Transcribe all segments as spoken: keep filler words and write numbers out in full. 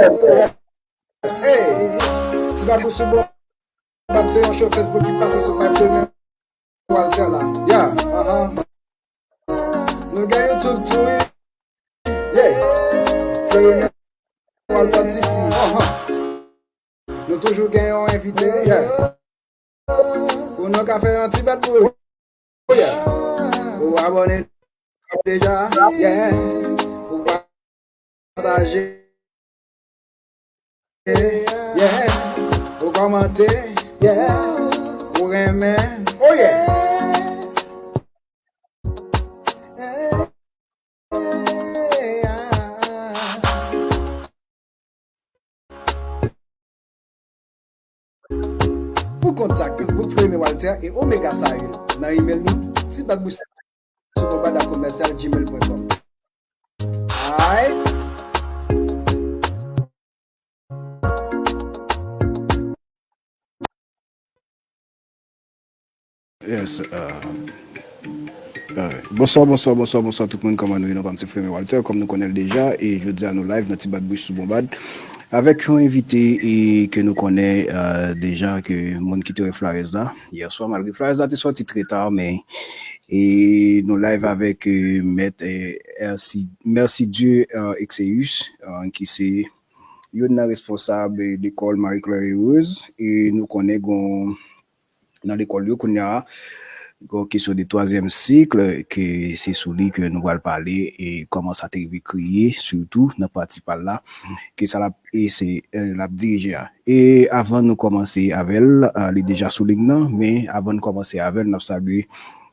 Hey, ti pa pou sou bon. Pap se yon show Facebook ki pase sou paj Flemen Walter la. Yeah, aha. Nou gen YouTube tou, wi. Yeah. Flemen Walter T V. Aha. Nou toujou gen yon envite. Yeah. Pou nou ka fè yon ti bat pou ou. Yeah. Ou abòne deja. Yeah. Ou pataje. Yeah. Ou kòmante. Yeah. Ou renmen. Oh yeah. Pou kontak, bouk Flemen Walter e Omega Sahil nan email nou, ti bat bouch sou konbat a komèsyal gmail pwen kòm. Alright. Yes, uh, uh, bonswa, bonswa, bonswa, bonswa tout moun, kòman nou ye? Non pa m se Flemen Walter, kòm nou konnen l deja, e jodi a nou live nan Ti Bat Bouch sou Bonbad avèk yon envite e ke nou konnen uh, deja ke moun ki te wè Flyers la yè swa, malgre Flyers la te sòti trè ta, men e nou live avèk uh, mèt uh, Mercidieu uh, Exeus, uh, ki se youn nan responsab lekòl Marie Claire Heureuse, e nou konnen gon nan lekòl yo kounye a, gon kesyon de twazyèm sik, ke se sou li ke nou pral pale, e kòman sa te rive kreye, sitou nan pati pa l la, ke sa l ap, e se, e, l ap dirije a. E avan nou kòmanse avè l, a, li deja sou liy nan, men avan n kòmanse avè l, n ap salye,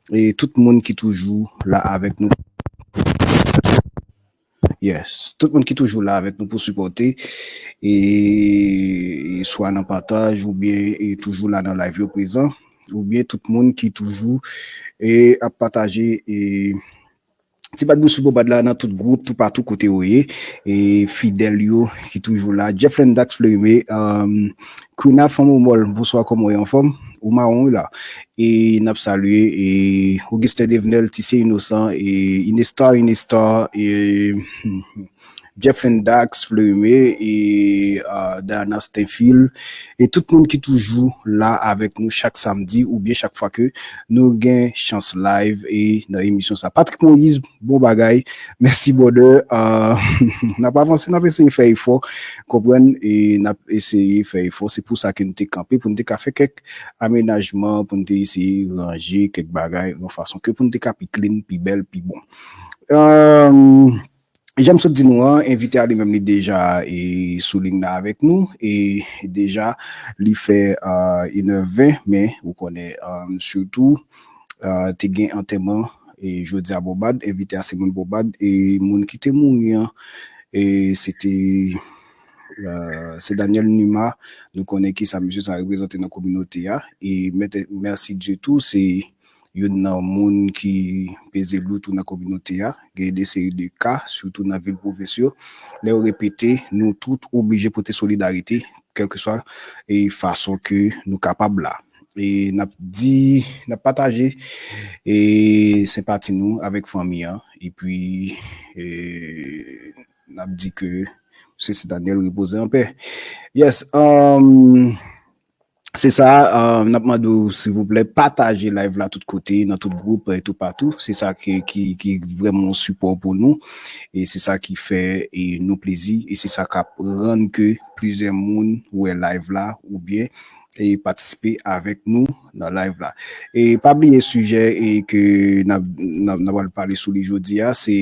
e tout moun ki toujou la avèk nou. Yes. Tout moun ki toujou la avèk nou pou sipòte, e swa nan pataj oubyen e toujou la nan live yo prezan, oubyen tout moun ki toujou e ap pataje e Ti Bat Bouch sou Bonbad la nan tout gwoup, toupatou kote w ye, e fidèl yo ki toujou la. Jeffrey Dax Fleurimé, um, Quina Fanm Omol, bonswa, kòman w ye, anfòm? Ou mawon wi la. E n ap salye e Augustin Devenel, Tisye Inosan, e Inestar, Inestar, e Jeffrey Dax Fleurimé, e uh, Diana Stenfil, e tout moun ki toujou la avèk nou chak samdi oubyen chak fwa ke nou gen chans live e nan emisyon sa. Patrick Moïse, bon bagay, mèsi brother. Uh, n ap avanse, n ap eseye fè efò, konprann, e n ap eseye fè efò. Se pou sa ke n te kanpe, pou n te ka fè kèk amenajman, pou n te eseye ranje kèk bagay yon fason ke pou n te ka pi clean, pi bèl, pi bon. Um, Jan m sot di nou an, envite a li menm li deja e sou liy la avèk nou, e deja li fè uh, inè ven, men ou konnen um, sitou uh, te gen antèman e jodi a Bonbad, envite a se moun Bonbad, e moun ki te mouri an, e se te uh, se Daniel Numa, nou konnen ki sa mesye sa reprezante nan kominote a, e mèt, mèsi Dye tou, se youn nan moun ki peze lou tou nan kominote a. Gen de seri de ka, sitou nan vil pwovens yo. Lè yo repete, nou tout oblije pote solidarite, kèlkeswa e fason ke nou kapab la. E n ap di, n ap pataje e senpati nou avèk fanmi an. Epi e n ap di ke Mesye Daniel repoze an pè. Yes, um, se sa, uh, n ap mande w silvouplè pataje live la tout kote, nan tout gwoup, e toupatou. Se sa ki, ki, ki vrèman yon sipò pou nou. E se sa ki fè e nou plezi. E se sa k ap rann ke plizyè moun wè live la oubyen e patisipe avèk nou nan live la. E pa bliye sijè e ke n ap, n ap, n ap pral pale sou li jodi a, se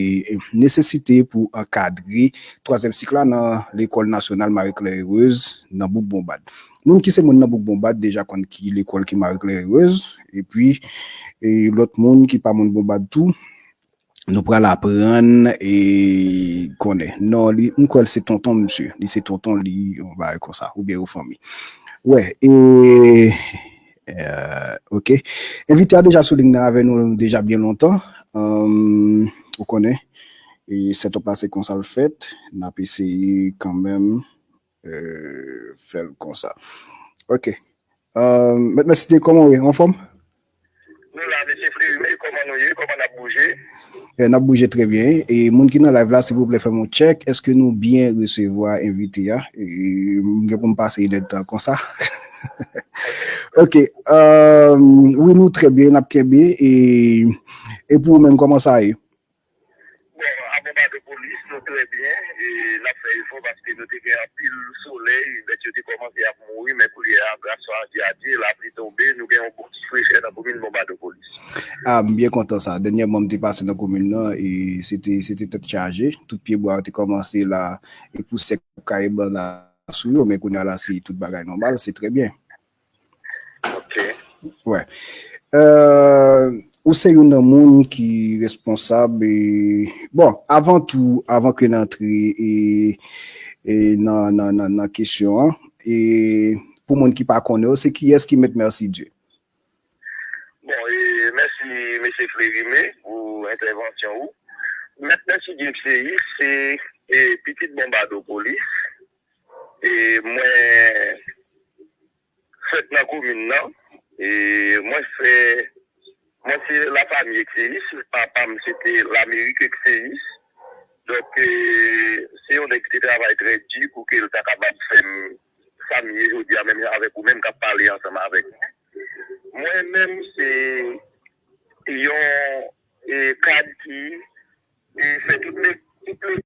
nesesite pou ankadre twazyèm sik la nan Lekòl Nasyonal Marie Claire Heureuse nan bouk Bonbad. Moun ki se moun nan bouk Bonbad deja konn ki lekòl ki Marie Claire Heureuse, epi e lòt moun ki pa moun Bonbad tou, nou pral aprann e konnen. Non, li, m kwè l se tonton misye. Li se tonton li, yon bagay konsa, oubyen yon fanmi. Wè, e, e, ok. Envite a deja sou liy nan avè nou deja byen lontan. Um, ou konnen, e setup la se konsa l fèt. N ap eseye kanmenm e, fè l konsa. Ok. E, Mèt Mèsidye, kòman w ye? Anfòm? Nou la, mesye Flerime, kòman nou ye? Kòman n ap bouje? Eh, n ap bouje trè byen. E moun ki nan live la, silvouplè, fè m yon tchèk. Èske nou byen resevwa envite a? E, m gen pou m pase inèdtan konsa. Ok. Euh, wi, nou trè byen, n ap kenbe. E, e pou ou menm, kòman sa ye? Bon, a Bonbadopolis, nou trè byen, e n ap fè efò paske nou te gen anpil solèy, bèt yo te kòmanse ap mouri, men koulye a, gras a Dye, a Dye, lapli tonbe, nou gen yon bon ti frechè nan komin Bonbadopolis. Ah, m byen kontan sa. Dènyèman, m te pase nan komin nan, e se te, se te tèt chaje. Tout pye bwa yo te kòmanse la, e pousè k ap kaye bann la sou yo, men kounye a la, se tout bagay nòmal, se trè byen. Ok. Wè. Euh, ou se youn nan moun ki responsab, e, bon, avan tou, avan ke n antre, e, e nan, nan, nan, nan kesyon an, e pou moun ki pa konnen w, se kiyès ki Mèt Mèsidye? Bon, e, mèsi, mesye Flerime, pou entèvansyon ou. Mèt Mèsidye Xeus, se, e, pitit Bonbadopolis. E mwen fèt nan komin nan. E mwen fè, mwen se lafanmi Exeus. Papa m se te Lamerik Exeus. Donk, e, se yon nèg ki te travay trè di pou ke l ta kapab fè m sa m ye jodi a, menm jan avèk ou menm k ap pale ansanm avèk mwen. Mwen menm se yon, e, kad ki, e, fè tout le, tout le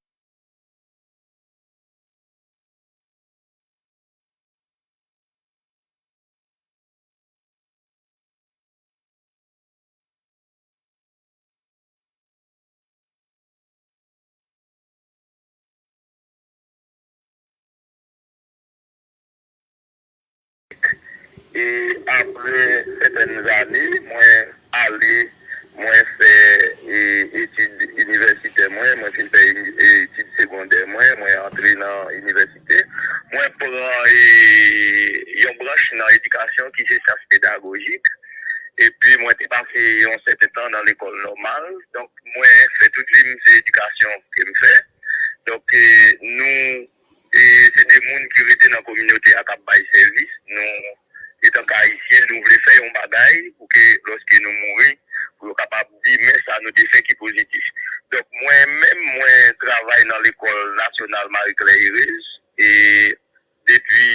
E apre sètèn zane, mwen ale, mwen fè, e, etid inivèsitè mwen, mwen fin fè ini- etid segondè mwen, mwen antre nan inivèsite. Mwen pran, e, yon branch nan edikasyon ki se syans pedagojik. Epi mwen te pase yon sèten tan nan lekòl nòmal. Donk, mwen fè tout vi m se edikasyon ke m fè. Donk, e, nou, e, se de moun ki rete nan kominote a k ap bay sèvis. Nou, etanke Ayisyen, nou vle fè yon bagay pou ke lòske nou mouri, pou yo kapab di, men sa nou te fè ki pozitif. Donk, mwen menm, mwen travay nan lekòl nasyonal Marie Claire Heureuse, e depi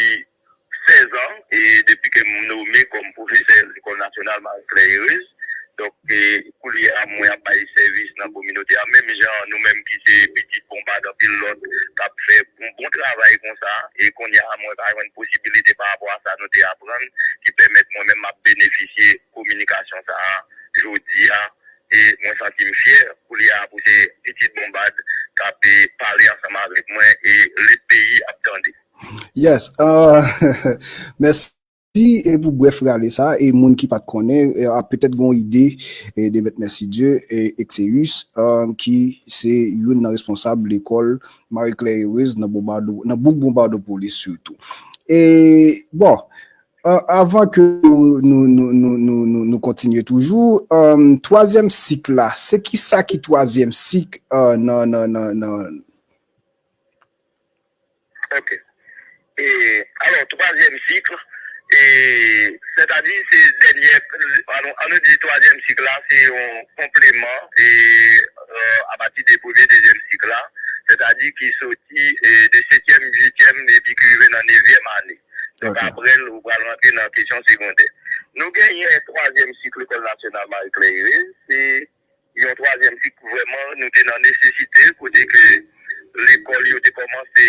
sèz an, e depi ke m nome kòm pwofesè lekòl nasyonal Marie Claire Heureuse. Donk, e, koulye a, mwen ap bay sèvis nan kominote a, menm jan nou menm ki se pitit Bonbad, anpil lòt k ap fè yon bon travay konsa, e kounye a, mwen pa jwenn posibilite pa rapò a sa nou te aprann, ki pèmèt mwen menm m ap benefisye kominikasyon sa a jodi a, e mwen santi m fyè koulye a pou se pitit Bonbad k ap, e, pale ansanm avèk mwen, e le peyi ap tande. Yes. Euh, mèsi, e pou brèf rale sa, e moun ki pa t konnen, e, ap petèt gen yon ide, e, de Mèt Mèsidye, e, Exeus, euh, ki se youn nan responsab lekòl Marie Claire Heureuse nan Bonbado, nan bouk Bonbadopolis sitou. E, bon, euh, avan ke nou, nou, nou, nou, nou, nou kontinye toujou, euh, twazyèm sik la, se ki sa ki twazyèm sik, euh, nan, nan, nan, nan, Ok. E, alò, twazyèm sik, e, sètadi se dènyè, ann, ann nou di twazyèm sik la, se yon konpleman, e, euh, apati de premye, dezyèm sik la, sètadi ki soti, e, de setyèm, uityèm, epi ki rive nan nevyèm ane. Donk, ok, apre l, ou pral rantre nan kesyon segondè. Nou genyen twazyèm sik Lekòl Nasyonal Marie Claire Heureuse, se yon twazyèm sik vrèman nou te nan nesesite, kote ke lekòl yo te kòmanse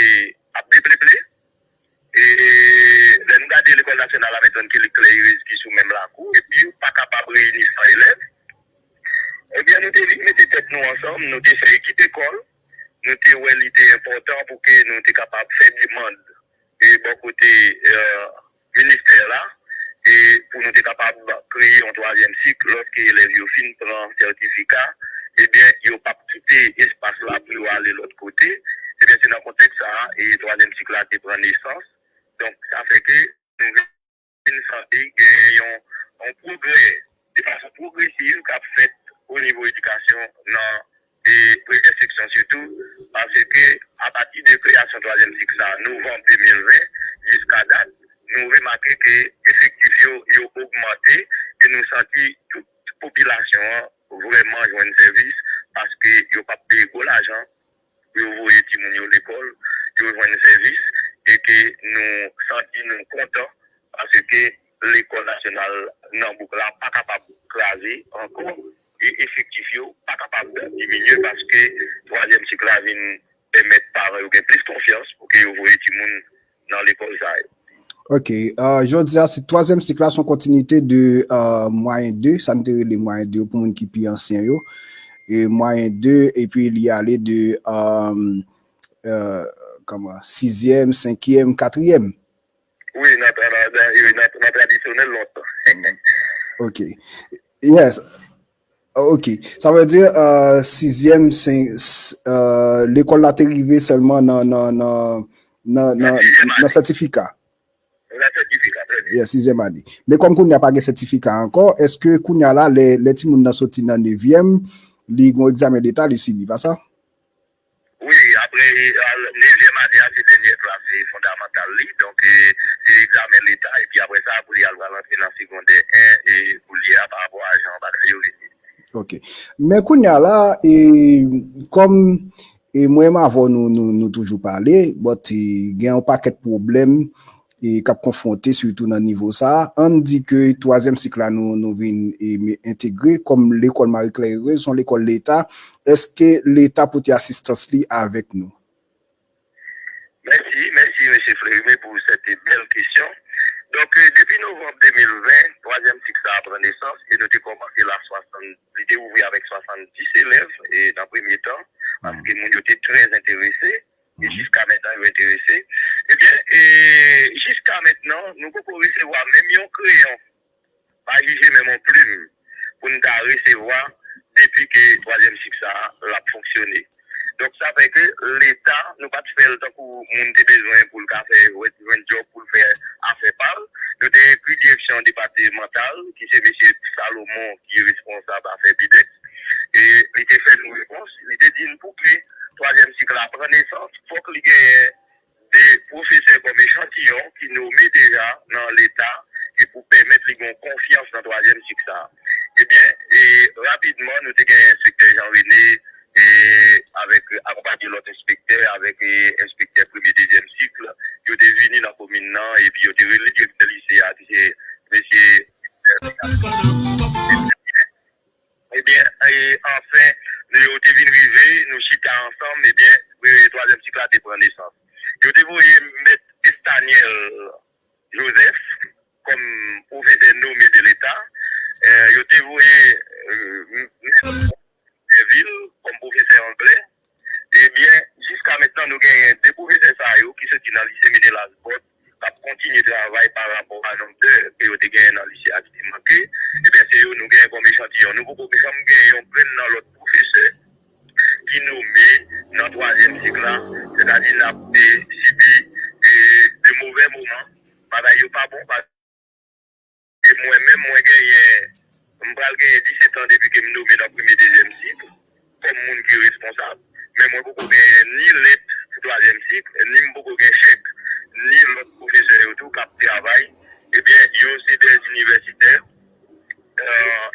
ap depleple. E lè nou gade Lekòl Nasyonal Marie Claire Heureuse ki sou menm lakou, epi yo pa kapab reyini san elèv, ebyen, nou te vin mete tèt nou ansanm, nou te fè ekip ekòl, nou te wè li te enpòtan pou ke nou te kapab fè demann e bò kote, e, ministè la, e pou nou te kapab kreye yon twazyèm sik, lòske elèv yo fin pran sètifika, ebyen, yo p ap kite espas la pou yo ale lòt kote. Ebyen, se nan kontèks sa a, e twazyèm sik la te pran nesans. Donk, sa fè ke nou vin santi genyen yon, yon pwogrè de fason pwogresiv k ap fèt o nivo edikasyon nan e premyè seksyon sitou, paske apati de kreyasyon twazyèm sik sa, novanm de mil ven, jiska dat, nou remake ke efektif yo, yo ogmante, e nou santi tout pou yo voye timoun yo lekòl, yo jwenn sèvis, e ke nou santi nou kontan paske lekòl nasyonal nan bouk la pa kapab kraze ankò, e efektif yo pa kapab diminye paske twazyèm sik la vin pèmèt paran yo gen plis konfyans pou ke yo voye timoun nan lekòl sa yo. Ok, euh, jodi a, se twazyèm sik la, se yon kontinite de euh, mwayen de, sa n te rele mwayen de pou moun ki pi ansyen yo. E mwayen de, epi li ale de euh, euh, kòman, sizyèm, senkyèm, katriyèm. Wi, nan, nan, nan, nan, nan tradisyonèl lontan. Ok. Yes. Ok. Sa vle di, euh, sizyèm, sen- s- euh, lekòl la te rive sèlman nan, nan, nan, nan, nan, nan sètifika. Nan sètifika, trè byen. Yeah, sizyèm ane. Men kòm kounye a pa gen sètifika ankò, èske kounye a la, lè, lè timoun nan soti nan nevyèm, li gen yon egzamen leta, li sibi, pa sa? Wi, apre nevyèm ane a, se dènyè klas fondamantal li. Donk, se egzamen leta, epi apre sa, pou li al pral antre nan segondè en, e pou li a, pa rapò a jan bagay yo rete. Ok. Men kounye a la, e, kòm e mwen menm avè w, nou, nou, nou toujou pale, but e, gen yon pakèt pwoblèm e, k ap konfwonte, sitou nan nivo sa a. Ann di ke twazyèm sik la, nou, nou vin e, entegre kòm lekòl Marie Claire Heureuse, se yon lekòl leta. Èske leta pote asistans li avèk nou? Mèsi, mèsi, mesye Fleurime, pou sèt bèl kesyon. Donk, depi novanm de mil ven, twazyèm sik sa a pran nesans e nou te kòmanse l a swasann, li te ouvri avèk swasanndis elèv e nan premye tan, paske moun yo te trè enterese, e jiska mentnan yo enterese. Ebyen, e jiska mentnan, nou poko resevwa menm yon kreyon, pa jije menm yon plim, pou n ta resevwa depi ke twazyèm sik sa a l ap fonksyone. Donk, sa fè ke leta, nou pa t fè l tankou moun te bezwen pou l ka fè, jwenn djòb pou l fè afè pa l. Nou te ekri direksyon depatmantal, ki se mesye Salomon ki responsab afè BIDEX, e li te fè nou repons, li te di n pou ke twazyèm sik la pran nesans, fòk li genyen de pwofesè kòm echantiyon ki nome deja nan leta e pou pèmèt li gen konfyans nan twazyèm sik sa a. Ebyen, e rapidman, nou te gen enspektè Jean René e avèk akonpaye lòt enspektè, avèk e, enspektè premye, dezyèm sik, yo te vini nan komin nan, epi yo te rele direktè lise a, ki se mesye Ebyen, e, anfen, nou, yo te vin rive, nou chita ansanm, ebyen, e, twazyèm sik la te pran nesans. Yo te voye mèt Estaniel Joseph kòm pwofesè nome de leta. E, yo te voye e, mèt Derville kòm pwofesè anglè. Ebyen, jiska mentnan, nou genyen de pwofesè sa yo ki soti nan lise Menelas Bòt k ap kontinye travay pa rapò a nonb dè ke yo te genyen nan lise a ki te manke. Ebyen, se yo nou genyen kòm echantiyon. Nou poko janm genyen yon grenn nan lòt pwofesè ki nome nan twazyèm sik la, sètadi n ap e, sibi e, de movè moman, bagay yo pa bon, pa E mwen menm, mwen genyen, m pral genyen disèt an depi ke m nome nan premye, dezyèm sik, kòm moun ki responsab, men mwen poko genyen ni lèt pou twazyèm sik, ni m poko gen chèk, ni lòt pwofesè yo tou k ap travay. Ebyen, yo se dè inivèsitè, e,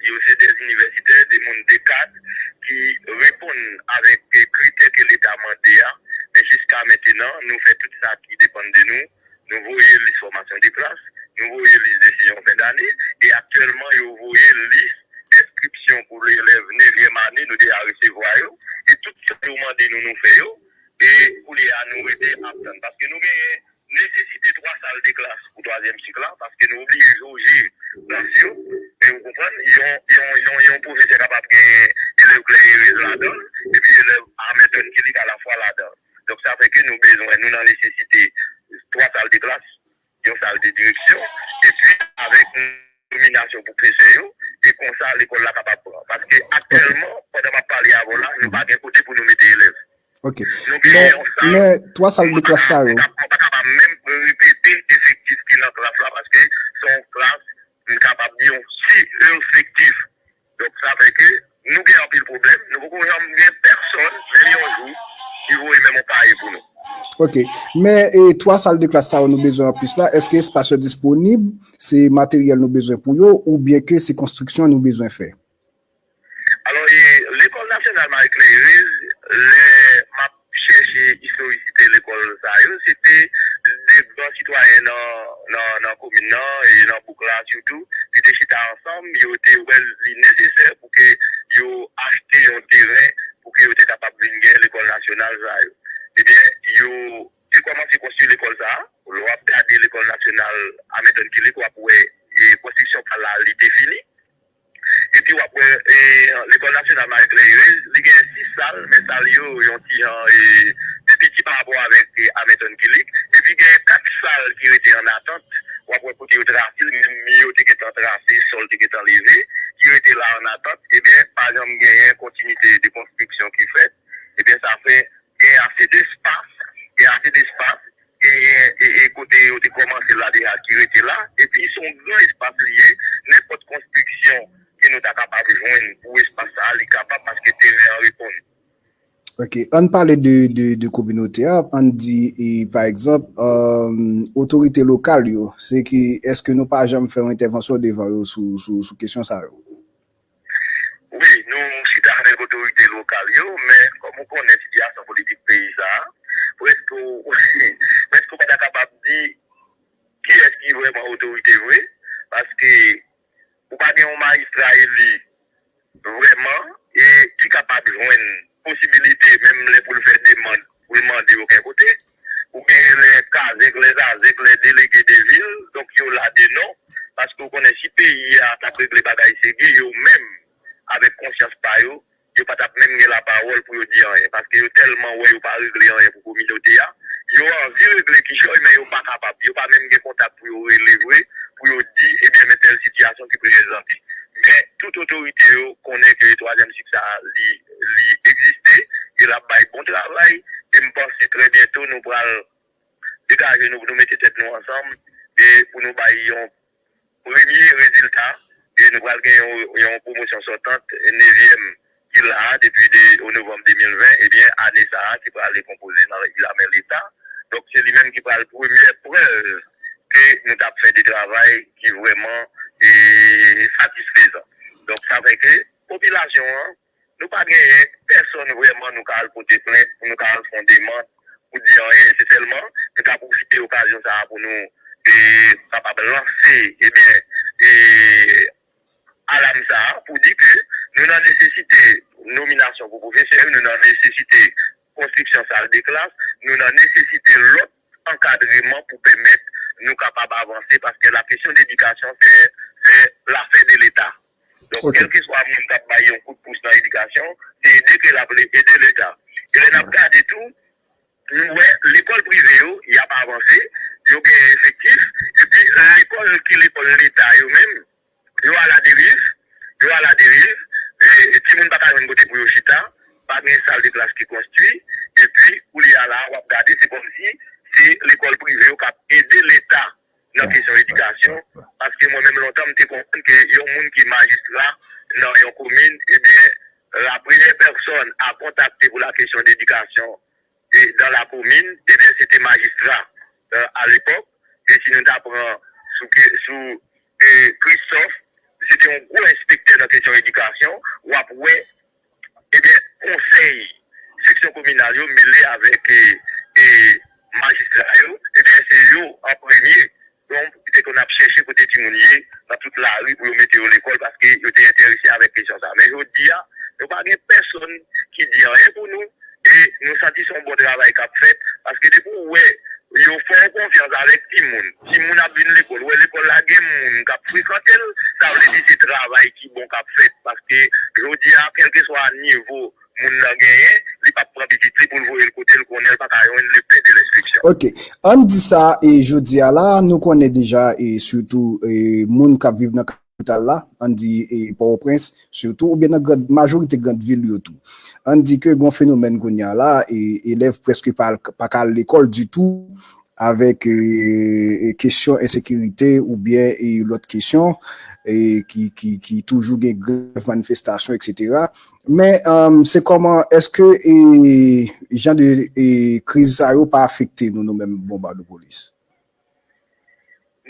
yo se dè inivèsitè, de moun, de kad ki reponn avèk kritè ke leta mande a, men jiska mentenan, nou fè tout sa ki depann de nou. Nou voye lis fòmasyon de klas, nou voye lis desizyon fen dane, e aktyèlman, yo voye lis enskripsyon pou elèv nevyèm ane, nou deja resevwa yo, e tout sa yo mande nou, nou fè yo, e koulye a, nou rete ap tann, paske nou genyen nesesite twa sal de klas pou twazyèm sik la, paske nou oblije joje plas yo, men ou konprann, yon, yon, yon, yon pwofesè kapab genyen elèv Claire Heureuse ladan l, epi elèv Hamilton Killick alafwa ladan l. Donk, sa fè ke nou bezwen, nou nan nesesite twa sal de klas, yon sal de direksyon, epi avèk nominasyon pwofesè yo, e konsa lekòl la kapab pran. Paske aktyèlman, pandan m ap pale avè w la, nou pa gen kote pou nou mete elèv. Ok. Nou genyen yon sal, men twa sal de klas sa yo, mwen pa kapab menm repete efektif ki nan klas la, paske se yon klas, m kapab di yon si efektif. Donk, sa fè ke nou gen anpil pwoblèm. Nou poko janm gen pèsonn, menm yon jou, ki voye menm yon kaye pou nou. Ok. Men, e, twa sal de klas sa yo nou bezwen anplis la, èske espas yo disponib? Se materyèl nou bezwen pou yo, oubyen ke se konstriksyon nou bezwen fè? Alò, e, Lekòl Nasyonal Marie Claire Heureuse, lè m ap chè nasyonal sa yo. Ebyen, yo te kòmanse konstwi lekòl sa a. Lè w ap gade lekòl nasyonal Hamilton Killick, w ap wè e, konstriksyon pa l la, li te fini. Epi w ap wè e, lekòl nasyonal Marie Claire Heureuse, li gen sis sal, men sal yo yon ti jan e, pi piti pa rapò avèk e, Hamilton Killick. Epi gen kat sal ki rete an atant. W ap wè kote yo trase l, menm mi yo te gentan trase, sòl te gentan leve, ki rete la an atant. Ebyen, pa janm genyen kontinite de konstriksyon ki fèt. Ebyen, sa fè gen ase despas, gen ase despas, genyen e, e kote yo te kòmanse la deja ki rete la, epi se yon gran espas li ye, nenpòt konstriksyon ke nou ta kapab jwenn pou espas sa a, li kapab paske teren an reponn. Ok, ann pale de, de, de kominote a, ann di, e, pa egzanp, um, otorite lokal yo, se ki, èske nou pa janm fè yon entèvansyon devan yo sou, sou, sou kesyon sa yo? Wi, nou chita avèk otorite lokal yo, men kòm ou konnen sitiyasyon politik peyi sa a, prèske w, prèske w pa ta kapab di kiyès ki vrèman otorite vre, paske ou pa gen yon majistra eli vrèman e ki kapab jwenn posibilite menm lè pou l fè demann, pou l mande okenn kote. Ou genyen lè kazèk, lè zazèk, lè delege de vil, donk yo la de non, paske w konnen si peyi a t ap regle bagay serye, yo menm, avèk konsyans pa yo, yo pa t ap menm gen lapawòl pou yo di anyen, paske yo tèlman wè yo pa regle anyen pou kominote a, yo anvi regle kichòy, men yo pa kapab, yo pa menm gen kontak pou yo rele vre, pou yo di, ebyen, men tèl sitiyasyon ki prezante. Men tout otorite yo konnen ke twazyèm sik sa a, li, li egziste, e l ap bay bon travay, e m panse trè byento nou pral degaje nou pou nou mete tèt nou ansanm, e pou nou bay yon premye rezilta, e nou pral gen yon, yon pwomosyon sòtant, nevyèm, ki la a depi de, o novanm de mil ven, ebyen, ane sa a ki prale konpoze nan règilamen Leta. Donk, se li menm ki pral premyè prèv ke nou t ap fè de travay ki vrèman e, satisfezan. Donk, sa fè ke popilasyon an, nou pa genyen pèsonn vrèman nou ka al pote plent, pou nou ka al fè yon demann, pou di anyen. Se sèlman, nou ka pwofite okazyon sa a pou nou e, kapab lanse, ebyen, e, alam sa a, pou di ke nou nan nesesite nominasyon pou pwofesè yo, nou nan nesesite konstriksyon sal de klas, nou nan nesesite lòt ankadreman pou pèmèt nou kapab avanse, paske la kesyon de edikasyon, se, se lafè de Leta. Donk, kèlkeswa moun k ap bay yon kout pous nan edikasyon, se ede ke l ap ede Leta. E lè n ap gade tou, nou wè lekòl prive yo, y ap avanse, yo gen efektif, epi lekòl ki lekòl Leta yo menm, yo aladeriv, yo aladeriv, e, e timoun pa ka jwenn kote pou yo chita, pa gen sal de klas ki konstwi, epi koulye a la, w ap gade, se kòmsi se lekòl prive yo k ap ede Leta nan kesyon edikasyon, paske mwen menm lontan m te konprann ke yon moun ki majistra nan yon komin, ebyen, la premyè pèsonn a kontakte pou la kesyon de edikasyon e dans la commune, ebyen, se te majistra e, alepòk, e si nou ta pran sou, ke- sou e, Christophe, se te yon gwo enspektè nan kesyon edikasyon, w ap wè, ebyen, konsèy seksyon kominal yo mele avèk e, e, majistra yo, ebyen, se yo an premye. Donk, se ke n ap chèche kote timoun ye nan tout lari pou yo mete yo lekòl paske yo te enterese avèk kesyon sa. Men jodi a, nou pa gen pèsonn ki di anyen pou nou e nou santi se yon bon travay k ap fèt paske depi w wè yo fè w konfyans avèk timoun, timoun ap vin lekòl, wè lekòl la gen moun k ap frekante l, sa vle di se travay ki bon k ap fèt paske jodi a, kèlkeswa nivo moun nan genyen, li p ap pran pitit li pou l voye l kote l konnen l pa ka jwenn le pain de l'instruction. Ok. Ann di sa, e jodi a la, nou konnen deja, e sitou e, moun k ap viv nan kapital la, ann di e, Pòtoprens, sitou, oubyen nan grand, majorite grand vil yo tou. Ann di ke gon fenomèn kounye a la, e elèv prèske pa, pa ka al lekòl ditou, avèk e, kesyon ensekirite oubyen e, lòt kesyon e, ki, ki, ki toujou gen grèv, manifestasyon, etsetera. Men um, se kòman, èske e, jan de e, kriz sa yo pa afekte nou, nou menm Bonbadopolis?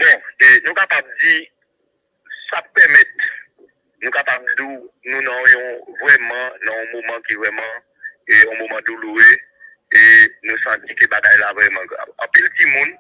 Bon, e, nou kapab di sa pèmèt nou kapab di w nou nan yon vrèman nan yon moman ki vrèman e yon moman douloure e nou santi ke bagay la vrèman grav. Anpil timoun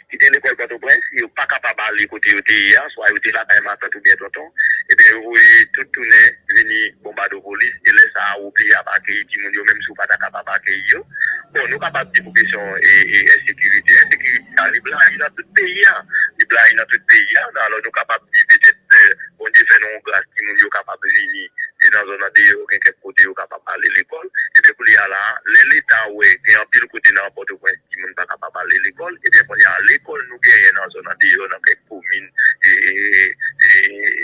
ki te lekòl Pòtoprens, yo pa kapab ale kote yo te ye a, swa yo te lakay matant oubyen tonton, ebyen yo voye tout tounen vini Bonbadopolis e lè sa a ou oblije ap akeyi timoun yo menm si w pa ta kapab akeyi yo. Bon, nou kapab di pou kesyon e, e ensekirite. Ensekirite a, li blayi nan tout peyi a. Li blayi nan tout peyi a. Alò, nou kapab di petèt, eh, Bondye fè nou yon gras, timoun yo kapab vini e nan zòn andeyò, gen kèk kote yo kapab ale lekòl. Ebyen, kounye a la, lè Leta wè gen anpil kote nan Pòtoprens, timoun pa kapab ale lekòl, ebyen, kounye a, lekòl nou genyen nan zòn andeyò, nan kèk komin e, e, e,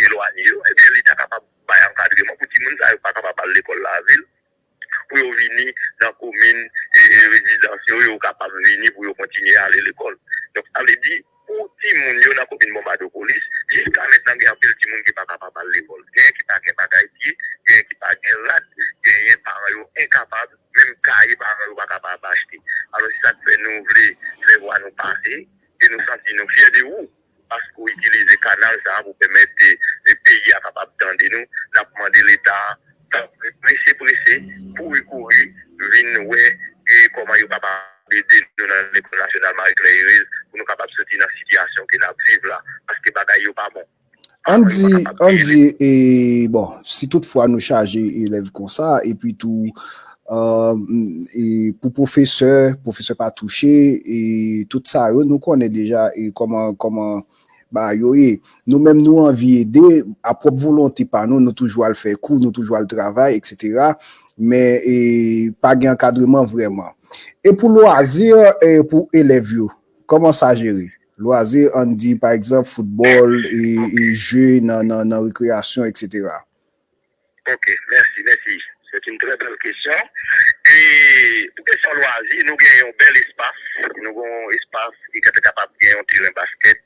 elwanye yo, ebyen, Leta kapab bay ankadreman pou timoun sa yo pa kapab al lekòl lavil, pou yo vini nan komin e, e rezidans yo, yo kapab vini pou yo kontinye ale lekòl. Donk, sa vle di, pou timoun yo nan komin Bonbadopolis, jiska mentnan gen anpil timoun ki pa kapab al lekòl. Genyen ki pa gen bagay pye, genyen ki pa gen rad, genyen paran yo enkapab, menm kaye paran yo pa kapab achte. Alò, se sa k fè nou vle fè vwa nou pase, e nou santi nou fyè de ou, paske w itilize kanal sa a pou pèmèt e, e peyi a kapab tande nou. N ap mande Leta a, tanpri, prese, prese, kouri, kouri, vin wè e kòman yo kapab ede nou nan Lekòl Nasyonal Marie Claire Heureuse pou nou kapab soti nan sitiyasyon ke n ap viv la, paske bagay yo pa bon. Ann di, ann di, e, bon, si toutfwa nou chaje elèv konsa, epi tou, e, e pou pwofesè, pwofesè pa touche, e tout sa yo, nou konnen deja, e kòman, kòman bagay yo ye. Nou menm, nou anvi ede, a pwòp volonte pa nou, nou toujou al fè kou, nou toujou al travay, etsetera. Men, e, pa gen ankadreman vrèman. E pou lwazi, e, pou elèv yo, kòman sa jere? Lwazi, ann di, pa egzanp, foutbòl, e, e je nan, nan, nan rekreyasyon, etsetera. Ok, mèsi, mèsi. C'est une très belle question. E pou kesyon lwazi, nou gen yon bèl espas. Nou gen yon espas ki kapab gen yon teren baskèt,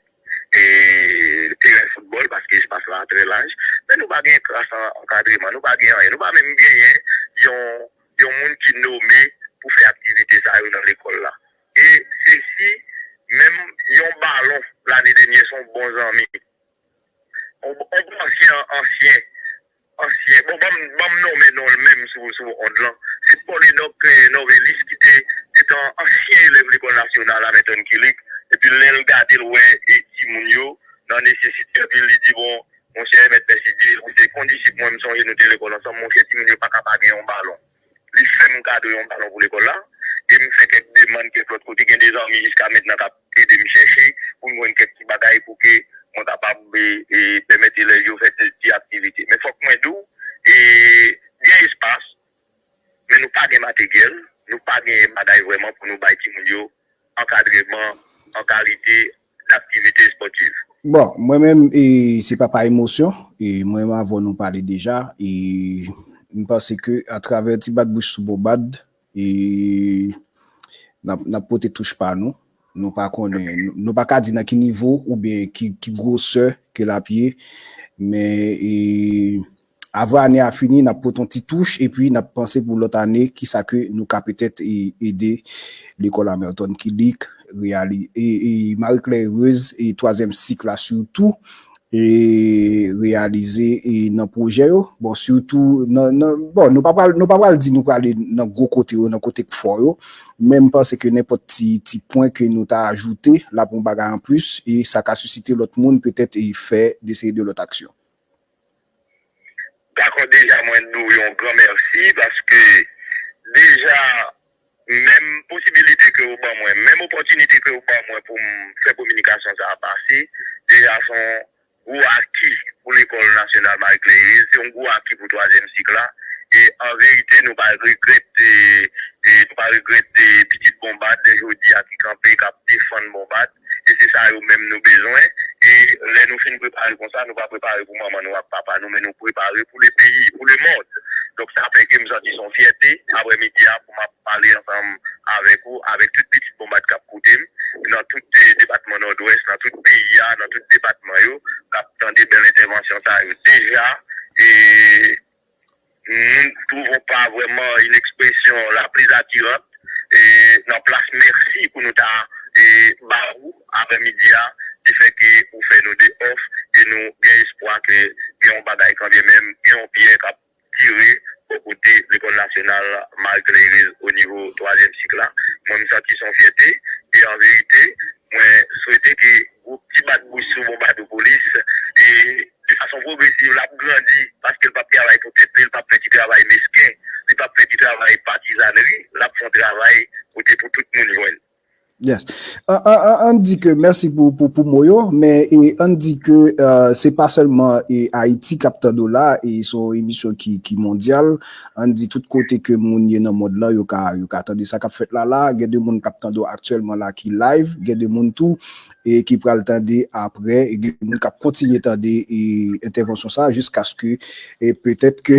e teren foutbòl, paske espas la trè laj. Men nou pa gen kras an-, ankadreman, nou pa gen anyen. Nou pa menm genyen yon, yon moun ki nome pou fè aktivite sa yo nan lekòl la. E se si menm yon balon lane dènyè, se yon bon zanmi. On, on ansyen, ansyen, ansyen. Bon, ban m, ban m nonmen non l menm sou, sou ond lan. Se Paul Enoch, eh, Novelis ki te, te t on ansyen elèv Lekòl Nasyonal Hamilton Killick. Epi lè l gade, l wè, eh, timoun yo nan nesesite, epi li di, bon, monchè, mèt mèsidye, se kondisip mwen, m sonje nou te lekòl ansanm, monchè, timoun yo pa ka pa gen yon balon. Li fè m kado yon balon pou lekòl la, e m fè kèk demann kèk lòt kote. Gen de zanmi jiska mentnan k ap ede m chèche pou m jwenn kèk ti bagay pou ke mwen kapab, e, e, pèmèt elèv yo fè ti, ti aktivite. Men fòk mwen di w, e, gen espas, men nou pa gen materyèl, nou pa gen bagay vrèman pou nou bay timoun yo ankadreman an kalite d aktivite espòtiv. Bon, mwen menm, e, se pa pa emosyon, e, mwen menm avè w nou pale deja, e, m panse ke atravè ti bat bouch sou Bonbad, e, n ap, n ap pote touch pa nou. Nou pa konnen, nou, nou pa ka di nan ki nivo oubyen ki, ki gwosè ke l ap ye, men, e, avan ane a fini, n ap pote yon ti touch, epi n ap panse pou lòt ane, kisa ke nou ka petèt e, ede lekòl Hamilton Killick reyali-, e, e Marie Claire Heureuse e twazyèm sik la sitou, e reyalize e nan pwojè yo. Bon, sitou nan, nan, bon, nou pa pral, nou pa pral di nou prale nan gwo kote yo, nan kote k fò yo, men m panse ke nenpòt ti, ti pwen ke nou ta ajoute, l ap yon bagay anplis, e sa ka sisite lòt moun petèt e fè de seri de lòt aksyon. Dakò, deja mwen di w yon gran mèsi paske deja menm posibilite ke w ban mwen, menm opòtinite ke w ban mwen pou m fè kominikasyon sa a pase, deja se yon gwo aki pou Lekòl Nasyonal Marie Claire, se yon gwo aki pou twazyèm sik la. E an verite, nou pa regrèt, e, e nou pa regrèt, e pitit Bonbad jodi a ki kanpe, k ap defann Bonbad. E se sa yo menm nou bezwen. E lè nou fin prepare konsa, nou pa prepare pou manman nou ak papa nou, men nou prepare pou le peyi, pou le mond. Donk, sa fè ke m santi se yon fyète, aprèmidi a, pou m ap pale ansanm avèk ou, avèk tout pitit Bonbad k ap koute m, nan tout, eh, depatman Nòdwès, nan tout peyi a, nan tout depatman yo, k ap tande bèl entèvansyon sa yo. Deja, e, nous ne trouvons pas vraiment une expression la plus attirante, e, nan plas mèsi pou nou ta, e, ba ou aprèmidi a, ki fè ke ou fè nou de òf, e nou gen espwa ke gen yon bagay kanmenm, gen yon pyè k ap tire bò kote Lekòl Nasyonal Marie Claire Heureuse o nivo twazyèm sik la. Mwen, m santi se yon fyète, e an verite, mwen swete ke gwoup Ti Bat Bouch sou Bonbadopolis, e de fason pwogresiv, l ap grandi, paske l p ap travay pou tèt li, l p ap fè ti travay mesken, Li p ap fè ti travay patizanri, l ap fè yon travay kote pou tout moun jwenn. Yes. An, an, an, ann di ke, mèsi pou, pou, pou mo yo, men e, ann di ke uh, se pa sèlman e, Ayiti k ap tande w la, e se yon emisyon ki, ki mondyal. Ann di tout kote ke moun ye nan mond lan, yo ka, yo ka tande sa k ap fèt la la. Gen de moun k ap tande w aktyèlman la ki live, gen de moun tou e ki pral tande apre, e gen moun k ap kontinye tande e, entèvansyon sa jiskaske e petèt ke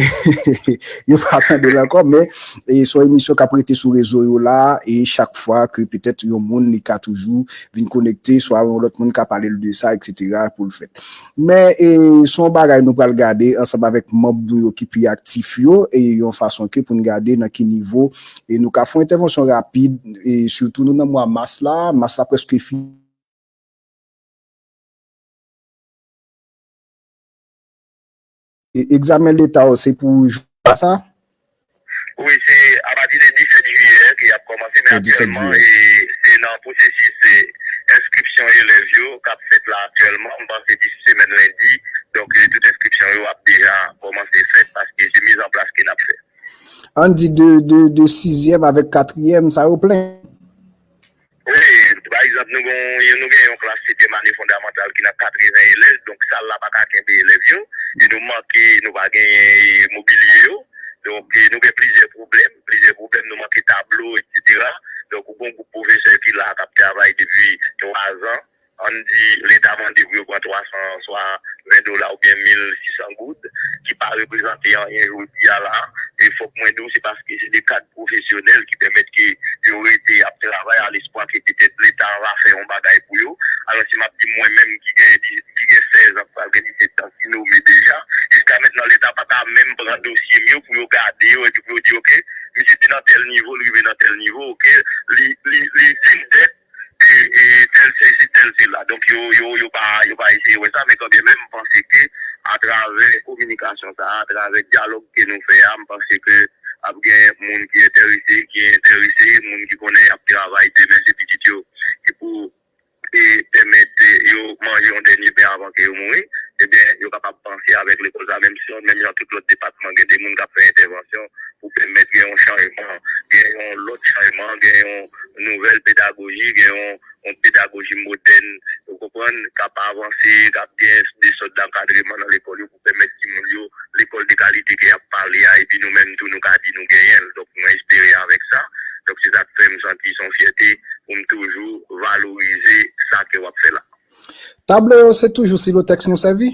yo pa tande l ankò, men e se yon emisyon k ap rete sou rezo yo la, e chak fwa ke petèt yon moun li ka toujou vin konekte, swa yon lòt moun ka pale l de sa, etsetera, pou l fèt. Men e se yon bagay nou pral gade ansanm avèk manm nou yo ki pi aktif yo, e yon fason ke pou n gade nan ki nivo, e nou ka fè yon entèvansyon rapid, e sitou nou nan mwa mas la, mas la prèske fini. E, egzamen leta yo se pou jou a sa? Wi, se apati de disèt jiyè ke y ap kòmanse, men aktyèlman e, se nan pwosesis e, enskripsyon elèv yo k ap fèt la aktyèlman. M panse disi semèn lendi, donk e, tout enskripsyon yo ap deja kòmanse fèt paske se mizanplas ke n ap fè. Ann di de, de, de sizyèm avèk katriyèm, sa yo plen? Wi, pa egzanp, nou gen, nou gen yon klas setyèm ane fondamantal ki nan katreven elèv, donk sal la pa ka kenbe elèv yo, e nou manke, nou pa genyen mobilye yo, donk e, nou gen plizyè pwoblèm, plizyè pwoblèm, nou manke tablo, etsetera. Donk ou gen yon gwoup pwofesè ki la k ap travay depi twa zan, ann di leta mande pou yo pran twa san swa ven dola oubyen mil sis san goud, ki pa reprezante anyen jodi a la. E fòk mwen di w, se paske se de kad pwofesyonèl ki pèmèt ke yo rete ap travay a lespwa ke petèt leta va fè yon bagay pou yo. Alò si m ap di mwen menm ki gen, ki gen sèz an, pral gen disèt an, ki nome deja, jiska mentnan leta pa ta menm pran dosye m yo pou yo gade yo epi pou yo di, oke, misye te nan tèl nivo, li rive nan tèl nivo, oke, li, li, li di m dèt, e, e tèl sesi, tèl sela. Donk yo, yo, yo pa, yo pa eseye wè sa, men kanmenm m panse ke atravè kominikasyon sa, atravè dyalòg ke nou fè a, m panse ke ap gen moun ki enterese, ki enterese, moun ki konnen y ap travay demen, se pitit yo ki pou e pèmèt yo manje yon dènye pen avan ke yo mouri, ebyen, yo kapab panse avèk lekòl sa, menm si, menm jan tout lòt depatman, gen de moun k ap fè entèvansyon pou pèmèt gen yon chanjman, gen yon lòt chanjman, gen yon nouvèl pedagoji, gen yon, yon pedagoji modèn, ou konprann, k ap avanse, k ap gen desòd lankadreman nan lekòl yo pou pèmèt timoun yo lekòl de kalite ke y ap pale a, epi nou menm tou nou ka di nou genyen l. Donk, mwen espere avèk sa. Donk, se sa k fè m santi se yon fyète pou m toujou valorize sa ke w ap fè la. Tablo yo, se toujou Silotèks nou sèvi?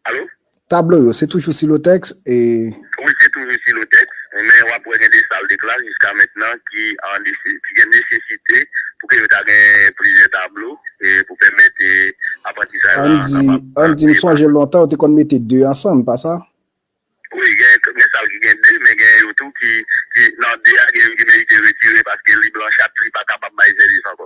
Alo? Tablo yo, se toujou Silotèks e. Wi, se toujou Silotèks, men w ap wè gen de sal de klas jiska mentnan ki an nese-, ki gen nesesite pou ke yo ta gen plizyè tablo e pou pèmèt e, aprantisaj la Ann di, kapab. Ann di, m sonje lontan, yo te konn mete de ansanm, pa sa? Wi, gen, gen sal ki gen de, men gen yo tou ki, ki nan de a, gen youn ki merite retire paske li blanchat, li pa kapab bay sèvis ankò.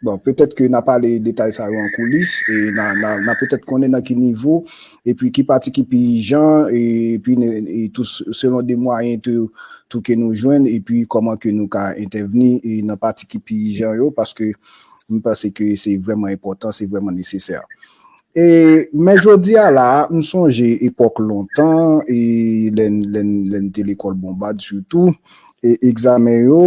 Bon, petèt ke n a pale detay sa yo an koulis, e n a, n a, n a petèt konnen nan ki nivo, epi ki pati ki pi ijan, e, epi ne, e tou s-, selon de mwayen tou, tou ke nou jwenn, epi kòman ke nou ka entèvni e nan pati ki pi ijan yo, paske m panse ke se vrèman enpòtan, se vrèman nesesè. E, men jodi a la, m sonje epòk lontan, e lè n, lè n, lè n te lekòl Bonbad sitou, e egzamen yo,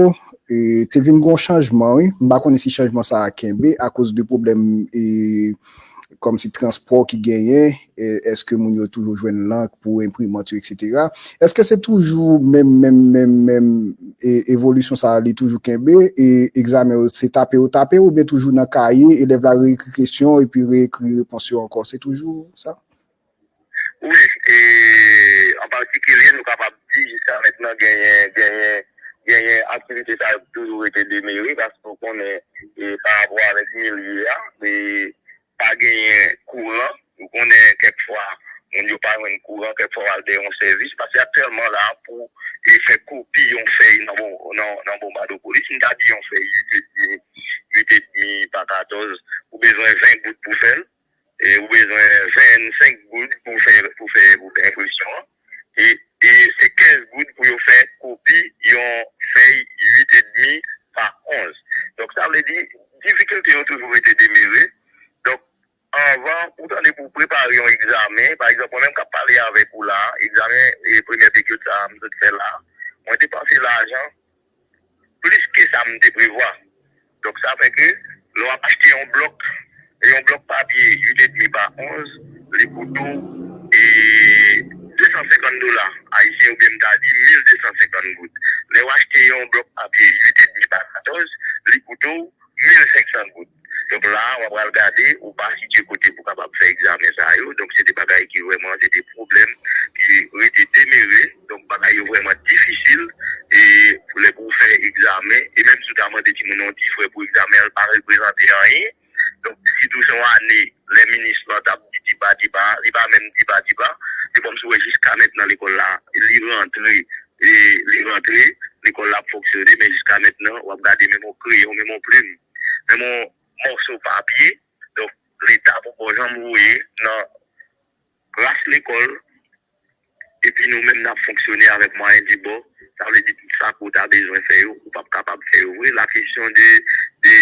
e te vin gon chanjman, wi. M pa konnen si chanjman sa a kenbe akoz de pwoblèm, e, kòmsi transpò ki genyen, e, èske moun yo toujou jwenn lank pou enprimant yo, etsetera. Èske se toujou menm, menm, menm, menm, e, evolisyon sa a, li toujou kenbe, e egzamen yo, se tape yo tape, oubyen toujou nan kaye, elèv la reekri kesyon, epi reekri repons yo ankò? Se toujou sa? Wi, e, an patikilye, nou kapab di, jiska mentnan, genyen, genyen, genyen aktivite sa yo toujou rete demere, paske w konnen, e, pa rapò avèk milye a, e, pa genyen kouran. Ou konnen kèk fwa, moun yo pa jwenn kouran, kèk fwa w al dèyè yon sèvis. Paske aktyèlman la, pou e fè kopi yon fèy nan bon, nan, nan Bonbadopolis, m ta di yon fèy uit edmi, uit edmi pa katòz, ou bezwen ven goud pou fè l. E ou bezwen vennsenk goud pou fè, pou fè, pou fè enpresyon an. E, e se kenz goud pou yo fè kopi yon fèy uit edmi pa onz. Donk, sa vle di, difikilte yo toujou rete demere. Donk, Anvan, ou tande pou w prepare yon egzamen, pa egzanp, mwen menm k ap pale avèk ou la, egzamen e premyè peryòd sa a m sot fè la, mwen depanse lajan plis ke sa m te prevwa. Donk, sa fè ke lè w ap achte yon blòk, yon blòk papye uit edmi pa onz, li koute w e de san senkant dola ayisyen, oubyen m ta di mil de san senkant goud. Lè w achte yon blòk papye uit edmi pa katòz, li koute w mil senk san goud. Donk la, w ap pral gade, ou pa sitye kote pou kapab fè egzamen sa yo. Donk, se de bagay ki vrèman, se de pwoblèm ki rete demere. Donk, bagay yo vrèman difisil. E lè pou w fè egzamen, e menm si w ta mande timoun yon ti frè pou egzamen an, l pa reprezante anyen. Donk, sitou se yon ane, lè minis lan t ap di tipa tipa, li pa menm tipa tipa. Se kòmsi w wè jiska mentnan lekòl la, li rantre, e li rantre, lekòl la ap fonksyone, men jiska mentnan, w ap gade menm yon kreyon, menm yon plim, menm yon mòso papye. Donk, Leta poko janm voye nan klas lekòl, epi nou menm n ap fonksyone avèk mwayen dibò. Sa vle di tout sa ke w ta bezwen fè yo, ou p ap kapab fè yo vre. La kesyon de, de,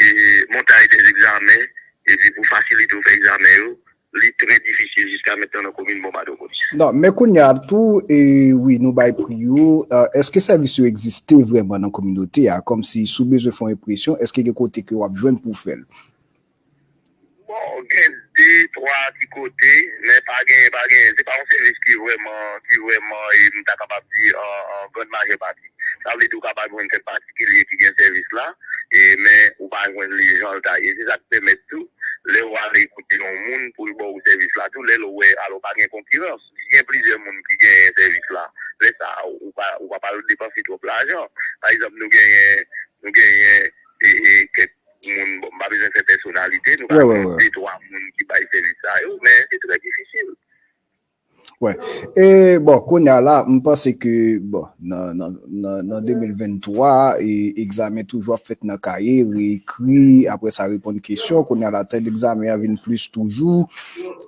e, montaj dè egzamen, epi pou fasilite w fè egzamen yo, li trè difisil jiska mentnan nan komin Bonbadopolis. Non, men kounye a tou, e, wi, nou bay pri yo. E, èske sèvis yo egziste vrèman nan kominote a? Kòmsi, si w bezwen fè yon enpresyon, èske gen kote ke w ap jwenn pou w fè l? Bon, gen de, twa ti kote, men pa gen, pa gen, se pa yon sèvis ki vrèman, ki vrèman, e, m ta kapab di, an, an grann majè pati. Sa vle di ou kapab jwenn kèk patikilye ki gen sèvis la, e, men ou pa jwenn li jan l ta ye. Se sa k pèmèt tou, lè w ale kote yon moun pou l ba w sèvis la tou, lè l wè, alò pa gen konkirans. Gen plizyè moun ki genyen sèvis la. Lè sa a, ou pa, ou pa pral depanse twòp lajan. Pa egzanp, nou genyen, nou genyen, e, e, kèk moun, bon, m pa bezwen fè pèsonalite, nou ka jwenn de, twa moun ki bay sèvis sa yo, men se trè difisil. Wè. E, bon, kounye a la, m panse ke, bon, nan, nan, nan, nan de mil venntwa, e, egzamen toujou ap fèt nan kaye, reekri, apre sa reponn kesyon. Kounye a la, tan egzamen an vin plis toujou,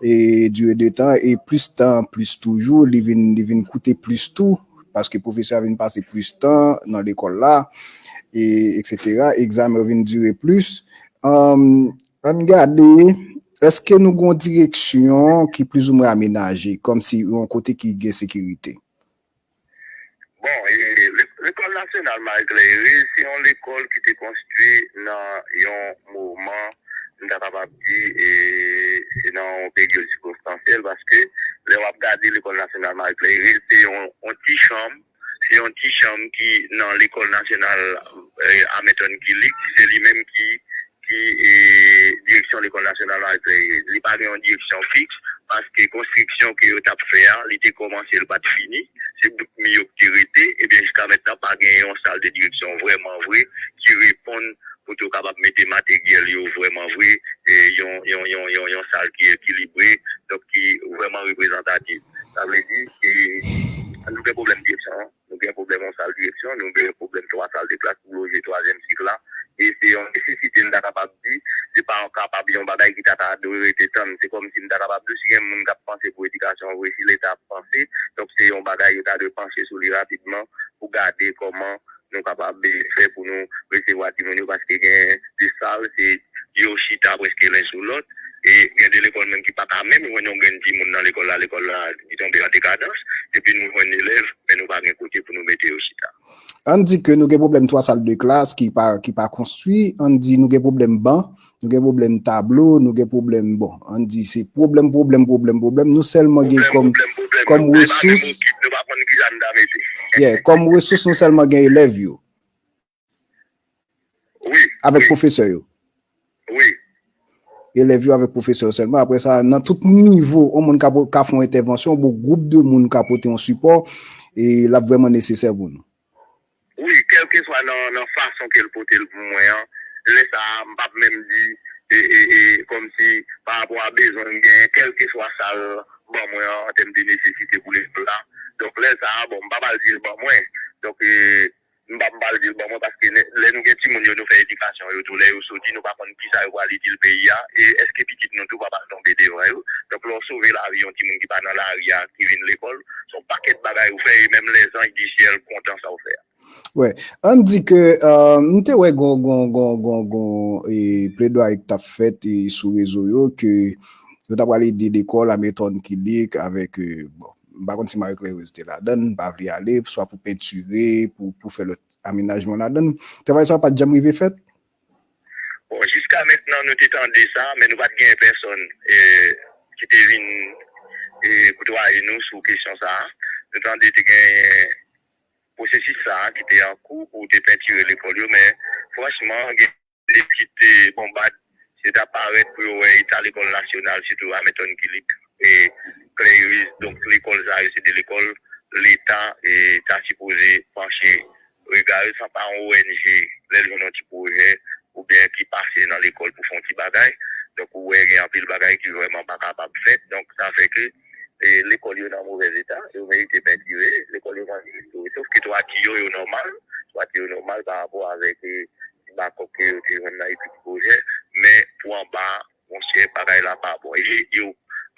e, dire de tan, e plis tan plis toujou, li vin, li vin koute plis tou, paske pwofesè a vin pase plis tan nan lekòl la, e, etsetera. Egzamen yo vin dire plis. Ann, ann gade, èske nou gen yon direksyon ki plizoumwen amenaje, kòmsi yon kote ki gen sekirite? Bon, e, le-, Lekòl Nasyonal Marie Claire, se yon lekòl ki te konstwi nan yon moman, m ta kapab di, e, se nan yon peryòd sikonstansyèl, paske lè w ap gade Lekòl Nasyonal Marie Claire, se yon, yon ti chanm, se yon ti chanm ki nan Lekòl Nasyonal, e, Hamilton Killick, se li menm ki ki, e, direksyon Lekòl Nasyonal Marie Claire. Li pa gen yon direksyon fiks, paske konstriksyon ke yo t ap fè a, li te kòmanse, li pa t fini. Se bout mi yo ki te rete, ebyen, jiska mentnan, pa gen yon sal de direksyon vrèman vre ki reponn pou yo kapab mete materyèl yo vrèman vre, e, yon, yon, yon, yon, yon sal ki ekilibre, donk ki vrèman reprezantatif. Sa vle di, e, nou gen pwoblèm direksyon. Nou gen pwoblèm yon sal direksyon, nou gen pwoblèm twa sal de klas pou loje twazyèm sik la. E se yon nesesite, m ta kapab di, se pa kapab yon bagay ki ta ka dwe rete tann. Se kòmsi m ta kapab di, si gen moun k ap panse pou edikasyon vre, si Leta ap panse, donk se yon bagay yo ta dwe panche sou li rapidman pou gade kòman nou kapab, e, fè pou nou resevwa timoun yo, paske gen de sal, se yo chita prèske len sou lòt. E gen de lekòl menm ki pa ka menm jwenn yon grenn timoun nan lekòl la, lekòl la li tonbe an dekadans, epi nou jwenn elèv, men nou pa gen kote pou nou mete yo chita. Ann di ke nou gen pwoblèm twa sal de klas ki pa, ki pa konstwi, ann di nou gen pwoblèm ban, nou gen pwoblèm tablo, nou gen pwoblèm, bon, ann di se pwoblèm, pwoblèm, pwoblèm, pwoblèm. Nou sèlman gen kòm, kòm resous, yeah, kòm resous, nou sèlman gen elèv yo. Avèk pwofesè yo. Wi. Elèv yo avèk pwofesè yo sèlman. Apre sa, nan tout nivo, yon moun ka, ka fè yon entèvansyon, bon, gwoup de moun ka pote yon sipò, e l ap vrèman nesesè pou nou. Wi, kèlkeswa nan, nan fason ke l pote l pou mwen an, lè sa a, m p ap menm di, e, e, e, kòmsi pa rapò a bezwen m genyen, kèlkeswa sa l ban mwen an, an tèm de nesesite pou lekòl la. Donk, lè sa a, bon, m p ap al di l ban mwen. Donk, e, m p ap, m p ap di l ban mwen, paske lè, lè nou gen timoun yo, nou fè edikasyon yo tou, lè yo soti, nou pa konn kisa yo pral itil peyi a, e èske pitit nou tou pa pral tonbe devan yo. Donk, lè w sove lavi yon timoun ki pa nan lari a, ki vin lekòl, se yon pakèt bagay ou fè, e menm lèzanj di syèl kontan sa w fè a. Wè, ann di ke, euh, m te wè gon, gon, gon, gon, gon, e, pledwaye k t ap fèt, e, sou rezo yo, ke yo ta pral ede lekòl a Milton Killick avèk, e, bon, m pa konn si Marie Claireuse te ladan, m pa vle ale, swa pou pentire, pou, pou fè lòt amenajman ladan. Travay sa a pa t janm rive fèt? Bon, jiska mentnan, nou te tande sa, men nou pa t gen pèsonn, e, ki te vin, e, koutwaye nou sou kesyon sa a. Nou tande te gen pwosesis sa a ki te an kou pou te pentire lekòl yo, men franchman, gen de pitit, e, bonbad, se ta parèt pou yo wè eta lekòl nasyonal, sitou a Milton Killick, e, Claireuse. Donk, lekòl sa yo, se de lekòl Leta, e, ta sipoze panche rega yo, sa pa yon O N G, lè l jwenn yon ti pwojè, oubyen ki pase nan lekòl pou fè yon ti bagay. Donk, ou wè, gen anpil bagay ki vrèman pa kapab fèt. Donk, sa fè ke, e, lekòl yo nan movèz eta, yo merite pentire, lekòl yo merite restore. Sof ke twati yo, yo nòmal, twati yo nòmal pa rapò avèk, e, ti bakòp ke yo te jwenn nan epi ti pwojè, men pou anba, monchè, bagay la pa bon. E yo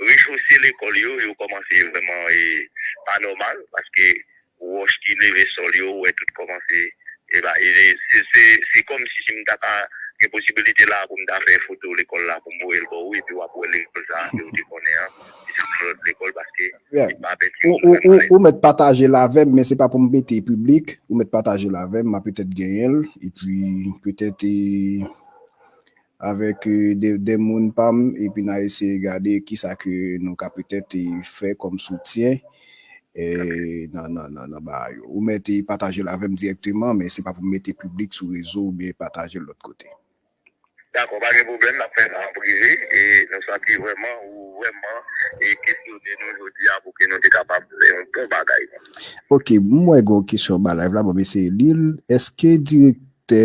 rechose lekòl yo, yo kòmanse vrèman, e, pa nòmal, paske wòch ki leve sòl yo, ou wè tout kòmanse, e ba, e, se, se, se kòmsi si m ta ka gen posibilite la pou m ta fè foto lekòl la pou m voye l ba ou, epi w ap wè lekòl sa a ke w te konnen an, ki se yon lòt lekòl, paske Yeah. Ou, ou, ou, ou mèt pataje l avè m, men se pa pou m mete piblik. Ou mèt pataje l avè m, m a petèt genyen l, epi petèt, e, avèk, e, de, de moun pa m, epi n a eseye gade kisa ke nou ka petèt, e, fè kòm soutyen, e, nan, nan, nan, nan bagay yo. Ou mèt, e, pataje l avè m dirèkteman, men se pa pou m mete piblik sou rezo oubyen pataje l lòt kote. Dakò, pa gen pwoblèm, n ap fè sa an prive, e nou santi vrèman ou vrèman, e, kesyone nou jodi a pou ke nou te kapab fè yon bon bagay. Ok, m wè gen yon kesyon anba live la, bon, m eseye li l. Èske direktè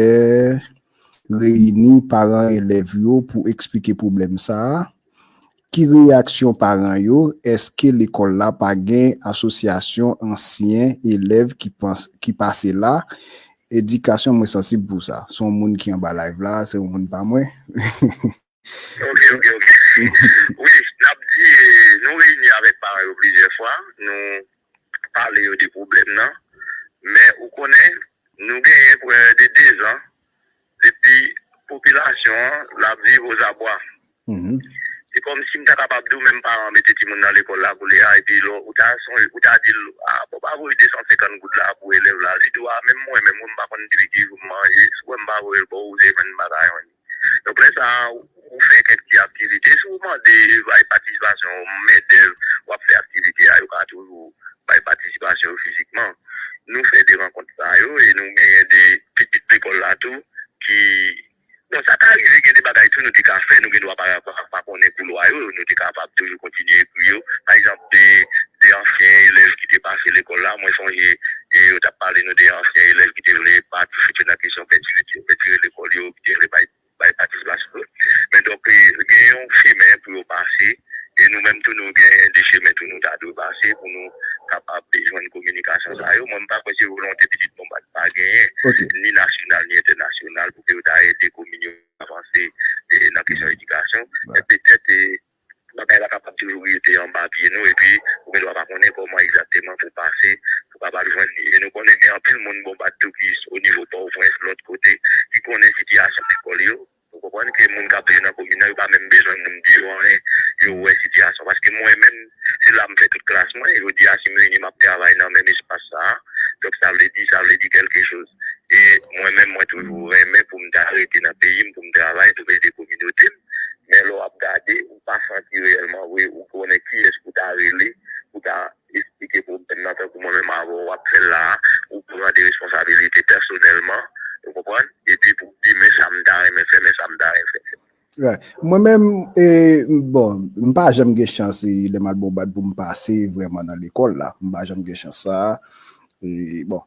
reyini paran elèv yo pou eksplike pwoblèm sa a? Ki reyaksyon paran yo? Èske lekòl la pa gen asosyasyon ansyen elèv ki, pans, ki pase la? Edikasyon, mwen sansib pou sa. Se yon moun ki anba live la, se yon moun pa mwen. Ok, ok, ok. Wi, n ap di, nou reyini avèk paran yo plizyè fwa, nou pale yo de pwoblèm nan, men ou konnen, nou genyen prè de dezan depi popilasyon an l ap viv ozabwa. Se kòmsi m ta kapab di w menm paran mete timoun nan lekòl la koulye a, epi lè ou ta sonje, ou ta di l, a, bon, pa voye de san senkant goud la pou elèv la, li di w, a, menm mwen menm, mwen m pa konn depi ki jou m manje, si w wè m pa voye l ba w, ou se jwenn bagay anyen. Donk, lè sa a, ou fè kèk ti aktivite. Si w mande bay patisipasyon mendèv, w ap fè aktivite a, yo ka toujou bay patisipasyon yo fizikman. Nou fè de rankont sa yo e nou genyen de pitit lekòl la tou ki, bon, sa ka rive gen de bagay tou nou te ka fè, nou gen dwa pa, pa, pa konnen kou lwa yo, nou te kapab toujou kontinye ekri yo. Pa egzanp, de, de ansyen elèv ki te pase lekòl la, mwen sonje, e yo t ap pale nou de ansyen elèv ki te vle patisipe nan kesyon pentire, pentire lekòl yo, ki te vle bay bay patisipasyon. Men donk, e, gen yon chemen pou yo pase, e nou menm tou nou gen de chemen tou nou ta dwe pase pou nou kapab jwenn kominikasyon sa yo. Mwen, m pa kwè se volonte pitit Bonbad pa genyen, ni nasyonal, ni entènasyonal, pou ke yo ta ede komin yo avanse, e, nan kesyon edikasyon. Men petèt, e, bagay la kapab toujou rete anba pye nou, epi ou gen dwa pa konnen kòman egzakteman pou pase, pou kapab jwenn li. E nou konnen gen anpil moun Bonbad tou ki o nivo Pòtoprens, lòt kote, ki konnen sitiyasyon lekòl yo. Ou konprann ke moun k ap viv nan komin nan, yo pa menm bezwen moun di yo anyen, yo wè sitiyasyon. Paske mwen menm, se la m fè tout klas mwen, jodi a, si m vini, m ap travay nan menm espas sa a. Donk, sa vle di, sa vle di kèlke choz. E mwen menm, mwen toujou renmen pou m ta rete nan peyi m, pou m travay, pou m ede kominote m. Men lè w ap gade, ou pa santi reyèlman vre, ou konnen kiyès pou ta rele, pou ta eksplike pwoblèm nan, tankou mwen menm avè w ap fè l la a, ou pran de responsabilite pèsonèlman, ou konprann? Epi pou di, men sa m ta renmen fè, men sa m ta renmen fè. Mwen menm, e, bon, m pa janm gen chans, e, lè m al Bonbad pou m pase vrèman nan lekòl la. M pa janm gen chans sa. E, bon,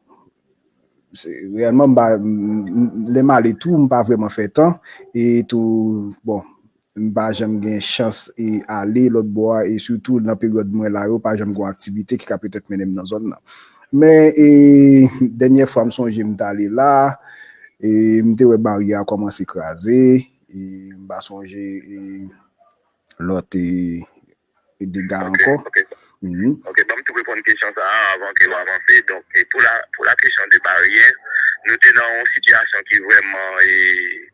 se, reyèlman, m pa, m, m, lè m ale tou, m pa vrèman fè tan. E tou, bon, m pa janm gen chans, e, ale lòt bò a, e sitou nan peryòd mwen la yo, pa janm gen aktivite ki ka petèt mennen m nan zòn nan. Men, e, dènyè fwa m sonje m t ale la, e, m te wè baryè a kòmanse kraze, e, m pa sonje, e, lòt, e, e dega ankò. Mhm. Ok, ban m tou reponn kesyon sa a avan ke w avanse. Donk, e pou la, pou la kesyon de baryè, nou te nan yon sitiyasyon ki vrèman, e,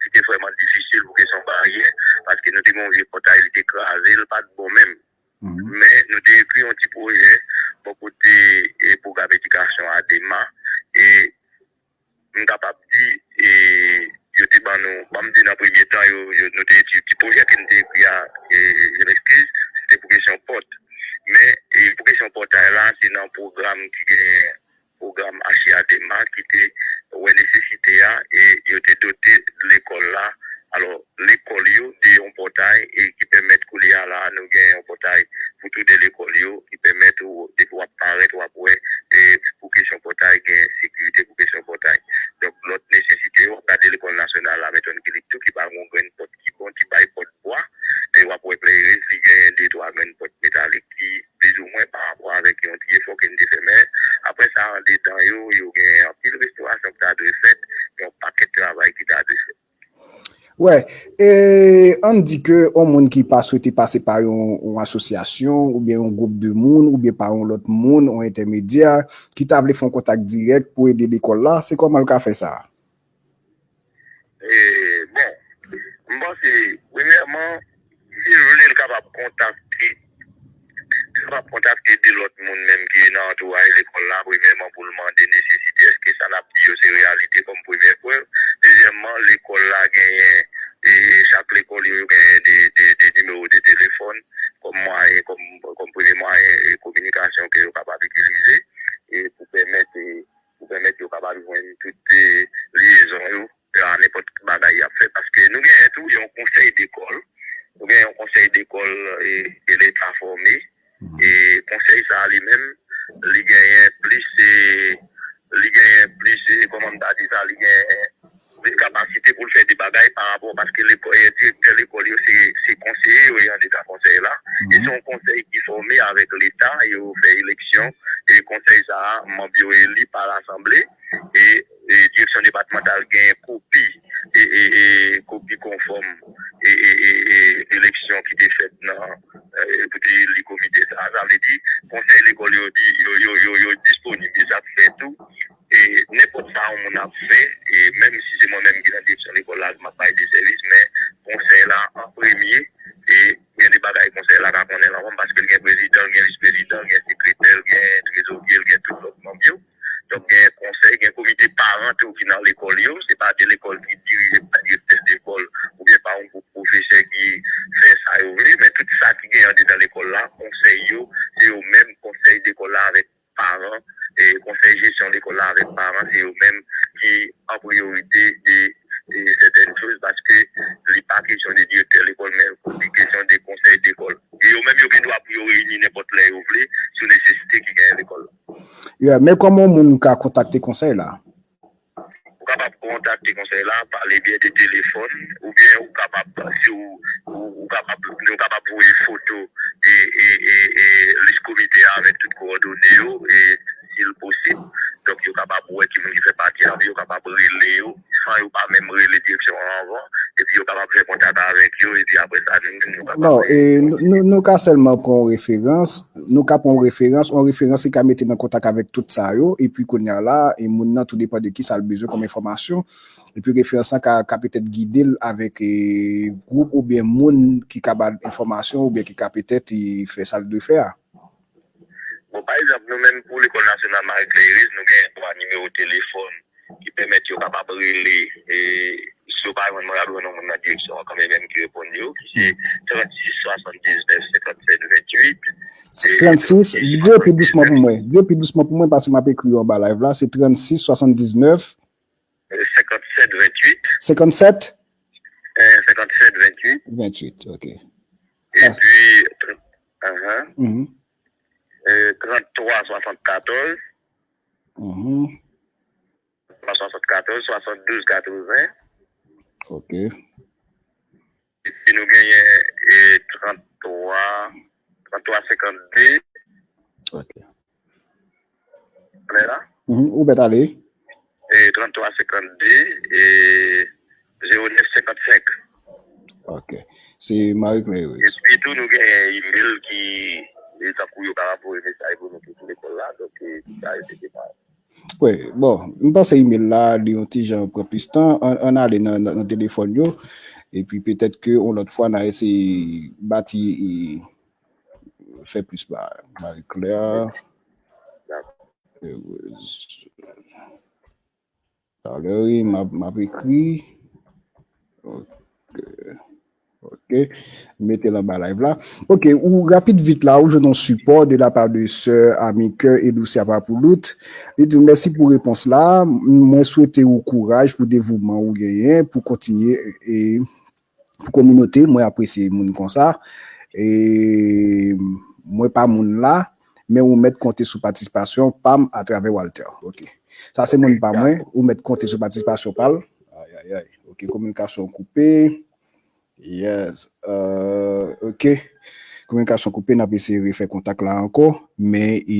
ki te vrèman difisil pou kesyon baryè, paske nou te gen yon vye pòtay, li te kraze, li pa t bon menm. Mhm. Men, nou te ekri yon ti pwojè bò kote, e, pwogram edikasyon a dema, e m kapab di, e, yo te ban nou, ban m di nan premye tan, yo, yo, nou te, ti, ti pwojè ke nou te ekri a, e, je m'excuse, se te pou kesyon pòt. Men, e, pou kesyon pòtay la, se nan pwogram ki genyen, pwogram H I A dema ki te wè nesesite a, e yo te dote lekòl la. Alò, lekòl yo de yon pòtay, e ki pèmèt koulye a la, nou gen yon pòtay pou tou de lekòl yo, ki pèmèt ou, depi w ap parèt, w ap wè, e pou kesyon pòtay, gen sekirite pou kesyon pòtay. Donk, lòt nesesite, w ap gade lekòl nasyonal la, Milton Guillic tou, ki pa gen yon grenn pòt ki bon, ki bay pòt bwa, e w ap wè Clairens, li genyen de twa grenn pòt metalik ki plizoumwen pa rapò avèk yon ti efò ke n te fè. Men, apre sa, andedan yo, yo gen anpil restorasyon ki ta dwe fèt, yon pakèt travay ki ta dwe fèt. Wè, e, ann di ke yon moun ki pa swete pase pa yon, yon asosyasyon, oubyen yon gwoup de moun, oubyen pa yon lòt moun, yon entèmedyè, ki ta vle fè yon kontak dirèk pou ede lekòl la, se kòman l ka fè sa? E, bon, m panse, premyèman, si l vle, l kapab kontakte, l kapab kontakte de lòt moun menm ki nan antouraj lekòl la, premyèman, pou l mande nesesite, èske sa n ap di yo se reyalite kòm premyè prèv. Dezyèmman, lekòl la genyen, e, chak lekòl yo, yo genyen de, de, de nimewo de telefòn kòm mwayen, kòm, kòm premye mwayen, e, kominikasyon ke yo kapab itilize, e, pou pèmèt, e, pou pèmèt yo kapab jwenn tout, e, lyezon yo a nenpòt bagay y ap fè. Paske nou genyen tou yon konsèy dekòl. Nou genyen yon konsèy dekòl, e, ke leta fòme. Mhm. E konsèy sa a li menm, li genyen plis, e, li genyen plis, e, kòman m ta di sa, li genyen plis kapasite pou l fè de bagay pa rapò, paske lekò-, e, direktè lekòl yo se, se konseye yo ye andedan konsèy la. E se yon konsèy ki fòme avèk leta, yo fè eleksyon, e konsèy sa a, manm yo eli pa lasanble, e, e direksyon depatmantal gen kopi, e, e, e kopi konfòm, e, e, e, e eleksyon ki te fèt nan, e, pou te eli komite sa a. Sa vle di, konsèy lekòl yo di, yo, yo, yo, yo disponib, e sa k fè tou, e nenpòt sa yon moun ap fè, e menm si se mwen menm ki nan direksyon lekòl la, m ap bay de sèvis, men konsèy la an premye, e gen de bagay konsèy la ka konnen nan manm, paske l gen prezidan, l gen vis prezidan, l gen sekretè, l gen trezorye, l gen tout lòt manm yo. Donk, gen konsèy, gen komite paran tou ki nan lekòl yo. Se pa de lekòl ki dirije pa direktè lekòl oubyen pa yon gwoup pwofesè ki fè sa yo vle, men tout sa ki gen andedan lekòl la, konsèy yo, se yo menm konsèy lekòl la avèk paran, e konsèy jesyon lekòl la avèk paran, se yo menm ki an priyorite de, de sètèn choz, paske li pa kesyon de direktè lekòl, men li kesyon de konsèy lekòl. E yo menm yo gen dwa pou yo reyini nenpòt lè yo vle sou nesesite ki genyen lekòl la. Yeah, men kòman yon moun ka kontakte konsèy la? Ou kapab kontakte konsèy la pa le byen de telefòn, oubyen ou kapab, si ou, ou, ou kapab, nou kapab voye foto e, e, e, e lis komite a avèk tout kowòdone yo, e si l posib. Donk, yo kapab wè ki moun ki fè pati avè yo, yo kapab rele yo, san yo pa menm rele direksyon an anvan, epi yo kapab fè kontak avèk yo, epi apre sa, nou, nou kapab... Non, e, nou, nou, nou ka sèlman pran yon referans, nou ka pran yon referans, yon referans ki ka mete nan kontak avèk tout sa yo, epi kounye a la, e moun nan, tou depan de ki sa l bezwen kòm enfòmasyon, epi referans lan ka, ka petèt gide l avèk, e, gwoup oubyen moun ki ka ba l enfòmasyon oubyen ki ka petèt, e, fè sa l dwe fè a. Bon, pa egzanp, nou menm pou Lekòl Nasyonal Marie Claire, nou gen twa nimewo telefòn ki pèmèt yo kapab rele, e, si yo pa jwenn mwen, y ap jwenn yon moun nan direksyon an kanmenm menm ki reponn yo, ki se trannsis swasanndiznèf senkannsèt venntuit. E, trannsis, di yo pi dousman pou mwen. Di yo pi dousman pou mwen, paske m ap ekri yo anba live la. Se trannsis swasanndiznèf. Senkannsèt venntuit. Senkannsèt? Eh, senkannsèt venntuit. Venntuit, ok. Epi, anhan. Mhm. Eh, tranntwa swasannkatòz. Mhm. Swasannkatòz, swasanndouz katreven. Ok. Epi nou genyen, eh, tranntwa, tranntwa senkannde. Ok. Konnen la? Mhm, ou mèt ale. Eh, tranntwa senkannde, eh, zewo nèf senkannsenk. Ok. Se Marie Claire. Epi tou nou genyen email ki, e tankou yo ka voye mesaj pou nou ki sou lekòl la, donk, e, sa, e se te pa. Wi, bon, m panse email la, li yon ti jan pran plis tan. Ann, ann ale nan, nan, nan telefòn yo, epi petèt ke yon lòt fwa, n a eseye bati e fè plis bagay. Marie Claire. Dakò. Heureuse. Talè, wi, m ap, m ap ekri. Ok. Ok. Mete l anba live la. Ok, ou rapid vit la, ou jwenn yon sipò de la pa de sè Amicœur Edoucia Papouloute. Li di w mèsi pou repons la. Mwen swete ou kouraj pou devouman ou genyen pou kontinye e pou kominote, mwen apresye moun konsa. E mwen pa moun la, men ou mèt konte sou patisipasyon pa m atravè Walter. Ok. Sa se moun pa mwen, ou mèt konte sou patisipasyon pa l. Ay, ay, ay. Ok, kominikasyon koupe. Yes. Euh, ok. Kominikasyon koupe, n ap eseye refè kontak la ankò. Men, e,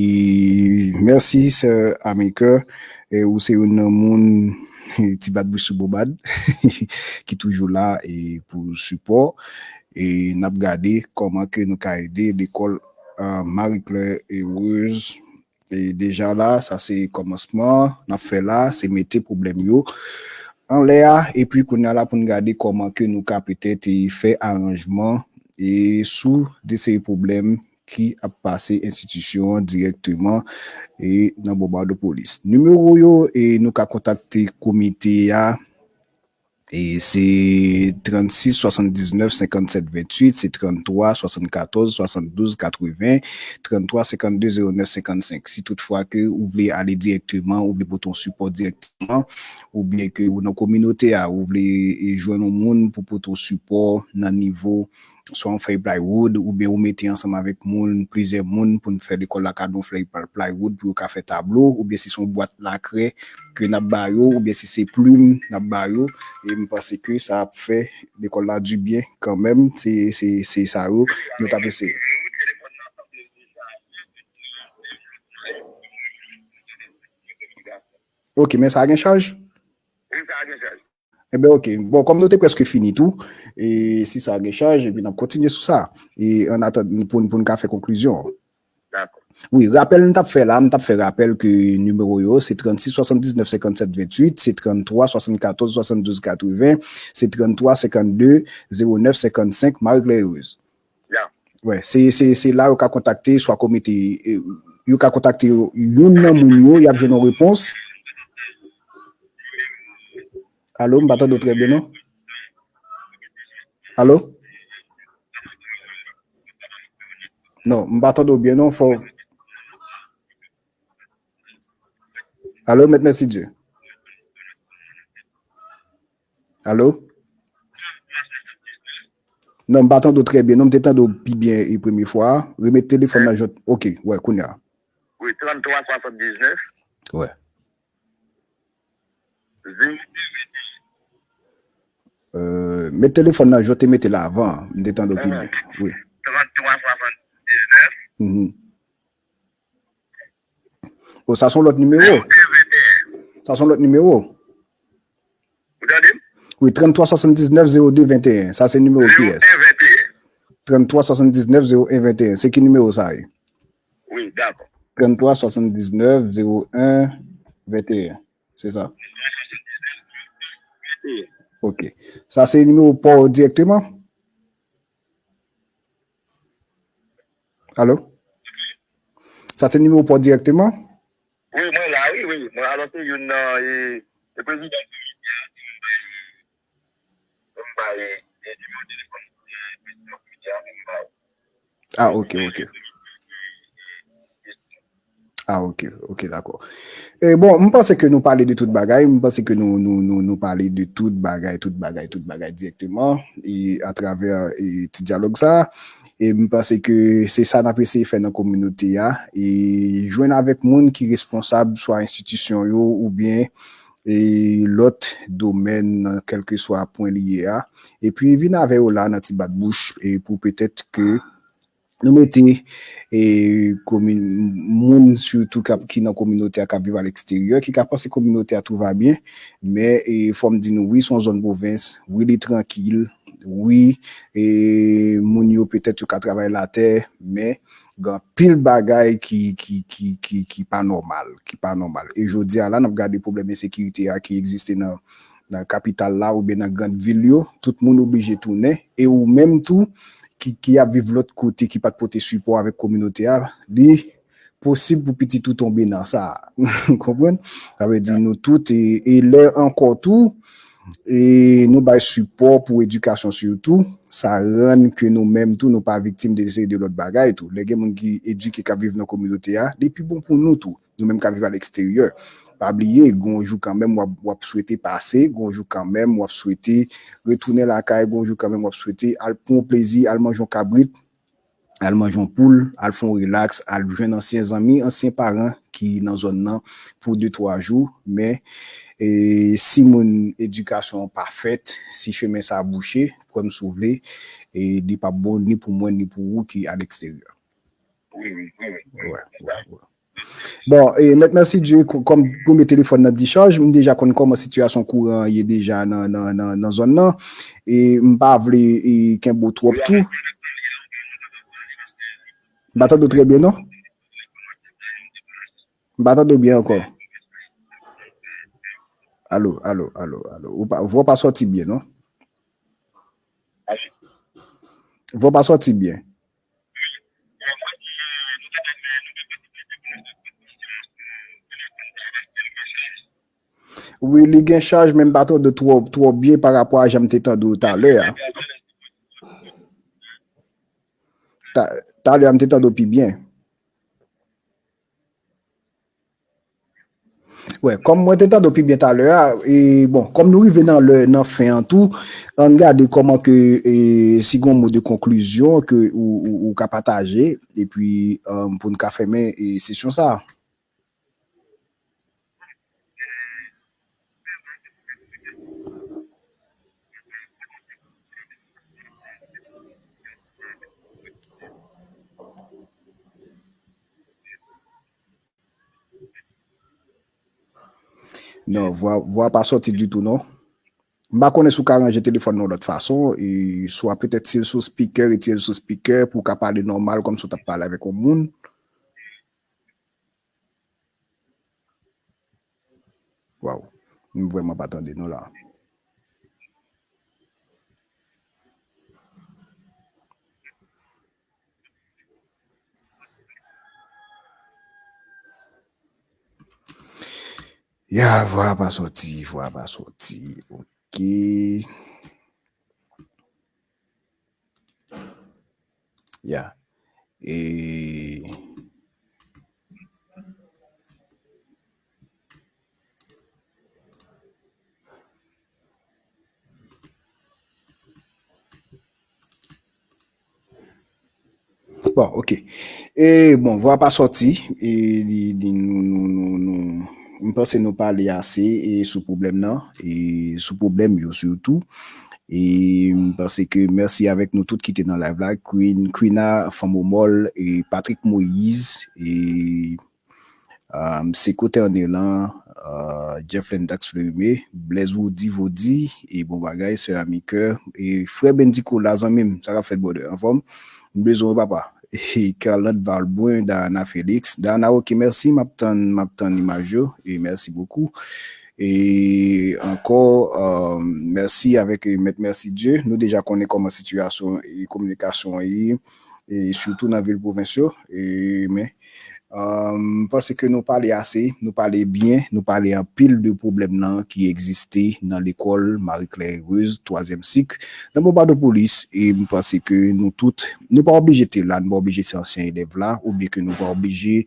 mèsi, sè Amicœur. E, ou se youn nan moun, ti bat bouch sou bobad, ki toujou la e pou sipò. E n ap gade kòman ke nou ka ede lekòl, euh, Marie Claire Heureuse. E deja la, sa se kòmansman, n ap fè la, se mete pwoblèm yo anlè a, epi kounye a la pou n gade kòman ke nou ka petèt e fè aranjman e sou de seri pwoblèm ki ap pase enstitisyon an dirèkteman e nan Bobardopòlis. Nimewo yo e nou ka kontakte komite a, e se trannsis swasanndiznèf senkannsèt venntuit, se tranntwa swasannkatòz swasanndouz katreven, tranntwa senkannde zewo nèf senkannsenk. Si toutfwa ke ou vle ale dirèkteman, ou vle pote yon sipò dirèkteman, oubyen ke ou nan kominote a, ou vle, e, jwenn yon moun pou pote yon sipò nan nivo swa w fè plywood, oubyen ou mete ansanm avèk moun, plizyè moun pou n fè lekòl la kado, fè plywood pou yo ka fè tablo, oubyen si se yon bwat lakrè ke n ap ba yo, oubyen si se plim n ap ba yo, e m panse ke sa ap fè lekòl la dibyen kanmenm, se, se, se sa yo nou t ap eseye. Ok, men sa gen chaj? Wi, sa gen chaj. Enben, ok. Bon, kòm nou te prèske fini tou, e si sa gen chaj, epi n ap kontinye sou sa. E an atandan, pou, pou n ka fè konklizyon an. Dakò. Wi, rapèl m t ap fè la, m t ap fè rapèl ke nimewo yo, se trannsis swasanndiznèf senkannsèt venntuit, se tranntwa swasannkatòz swasanndouz katreven, se tranntwa senkannde zewo nèf senkannsenk, Marie Claire Heureuse. Ya. Wè, se, se, se la yo ka kontakte, swa komite, e, yo ka kontakte yo, youn nan moun yo, y ap jwenn yon repons. Alo, m pa tande w trè byen, non? Alo? Non, m pa tande w byen, non, fò. Alo, Mèt Mèsidye? Alo? Non, m pa tande w trè byen, non, m te tande w pi byen e premye fwa a. Remèt telefòn nan jwèt. Ok, wè, kounye a. Wi, tranntwa swasanndiznèf. Wè. Zen. Euh, met telefòn nan jan w te mete l avan an, m te tande w pi byen. Wi. Tranntwa swasanndiznèf. Mhm. O, sa se yon lòt nimewo. Sa se yon lòt nimewo. Ou tande m? Wi, tranntwa swasanndiznèf zewo de venteyen. Sa se nimewo kiyès? Zewo en venteyen. Tranntwa swasanndiznèf zewo en venteyen. Se ki nimewo sa ye? Wi, dakò. Tranntwa swasanndiznèf zewo en venteyen. Se sa. Ok. Sa se nimewo pa w dirèkteman? Alo? Sa se nimewo pa w dirèkteman? Wi, mwen la, wi, wi. Mwen alò se youn nan, e, e prezidan komite a, e, m bay, m bay, e, nimewo telefòn, e, prezidan komite a, m bay. Ah, ok, ok. Ah, ok, ok, dakò. E, bon, m panse ke nou pale de tout bagay, m panse ke nou, nou, nou, nou pale de tout bagay, tout bagay, tout bagay dirèkteman, e atravè, e, ti dyalòg sa a. E m panse ke se sa n ap eseye fè nan kominote a, e jwenn avèk moun ki responsab swa enstitisyon yo oubyen, e lòt domèn nan kèlkeswa pwen li ye a. Epi vin avè yo la nan ti bat bouch, e pou petèt ke nou mete, e, komin-, moun sitou k ap, ki nan kominote a, k ap viv aleksteryè, ki ka panse kominote a tout va byen, men, e, fò m di nou, wi, se yon zòn pwovens, wi, li trankil, wi, e, moun yo petèt yo ka travay latè, men Gen anpil bagay ki, ki, ki, ki, ki pa nòmal, ki pa nòmal. E jodi a la, n ap gade pwoblèm ensekirite a ki egziste nan, nan kapital la oubyen nan gran vil yo. Tout moun oblije tounen. E ou menm tou, ki, ki ap viv lòt kote, ki pa t pote sipò avèk kominote a, li posib pou pitit ou tonbe nan sa. Ou konprann? Sa vle di nou tout, e, e lè ankò tou, e nou bay sipò pou edikasyon sitou, sa rann ke nou menm tou, nou pa viktim de seri de lòt bagay tou. Lè gen moun ki edike, k ap viv nan kominote a, li pi bon pou nou tou. Nou menm k ap viv aleksteryè. Pa bliye, gon jou kanmenm w ap, w ap swete pase, gon jou kanmenm w ap swete retounen lakay, gon jou kanmenm w ap swete al pran yon plezi, al manje yon kabrit, al manje yon poul, al fè yon rilaks, al jwenn ansyen zanmi, ansyen paran ki nan zòn nan pou de, twa jou. Men, e, si moun edikasyon an pa fèt, si chemen sa a bouche, kwè m si w vle, e, li p ap bon ni pou mwen, ni pou ou ki aleksteryè. Wi, wi, wi, wi. Wè, wè, wè. Bon, e, Mèt Mèsidye, ko-, kòm premye telefòn nan dichaj, m deja konn kòman sitiyasyon kouran an ye deja nan, nan, nan, nan zòn nan. E m pa vle, e, kenbe w twòp tou. M pa tande w trè byen, non? M pa tande w byen ankò. Alo, alo, alo, alo. Ou pa, vwa w pa sòti byen, non? Vwa w pa sòti byen. Wi, li gen chaj, men m pa tande w twò, twò byen pa rapò a jan m te tande w talè a. Ta-, talè a, m te tande w pi byen. Wè, kòm mwen te tande w pi byen talè a, e, bon, kòm nou rive nan lè, nan fen an tou, ann gade kòman ke, e, si gon mo de konklizyon ke ou, ou, ou ka pataje, epi, um, pou n ka fèmen, e, sesyon sa a. Non, vwa, vwa pa sòti ditou, non. M pa konnen si w ka ranje telefòn nan yon lòt fason, e swa petèt si l sou speaker, retire l sou speaker pou w ka pale nòmal kòm si w t ap pale avèk yon moun. Waw, m vrèman pa tande nou la. Ya, vwa pa sòti, vwa pa sòti. Ok. Ya. E Bon, ok. E, bon, vwa pa sòti. E, li, li, nou, nou, nou, nou, m panse nou pale ase, e, sou pwoblèm nan, e sou pwoblèm yo sitou. E m panse ke mèsi avèk nou tout ki te nan live la. Queen, Quina, Fanm Omòl, e Patrick Moïse, e, um, Seko Tènèlan, uh, Jeff Lendax Fleurime, Blaise Woody Vodi, e bon bagay, Sè Amikè, e frè Bendy Cola, zanmi m, sa k ap fèt, brother, anfòm? M bezwen w, papa. E Carlante Valbrun, Dana Félix. Dana, ok, mèsi, m ap tann, m ap tann imaj yo, e mèsi bokou. E ankò, um, mèsi avèk, e, Mèt Mèsidye. Nou deja konnen kòman sitiyasyon e kominikasyon an ye, e sitou nan vil pwovens yo. E, men, um, m panse ke nou pale ase, nou pale byen, nou pale anpil de pwoblèm nan ki egziste nan lekòl Marie Claire Heureuse, twazyèm sik, nan Bobadopoulis. E m panse ke nou tout, nou pa oblije te la, nou pa oblije se ansyen elèv la, oubyen ke nou pa oblije,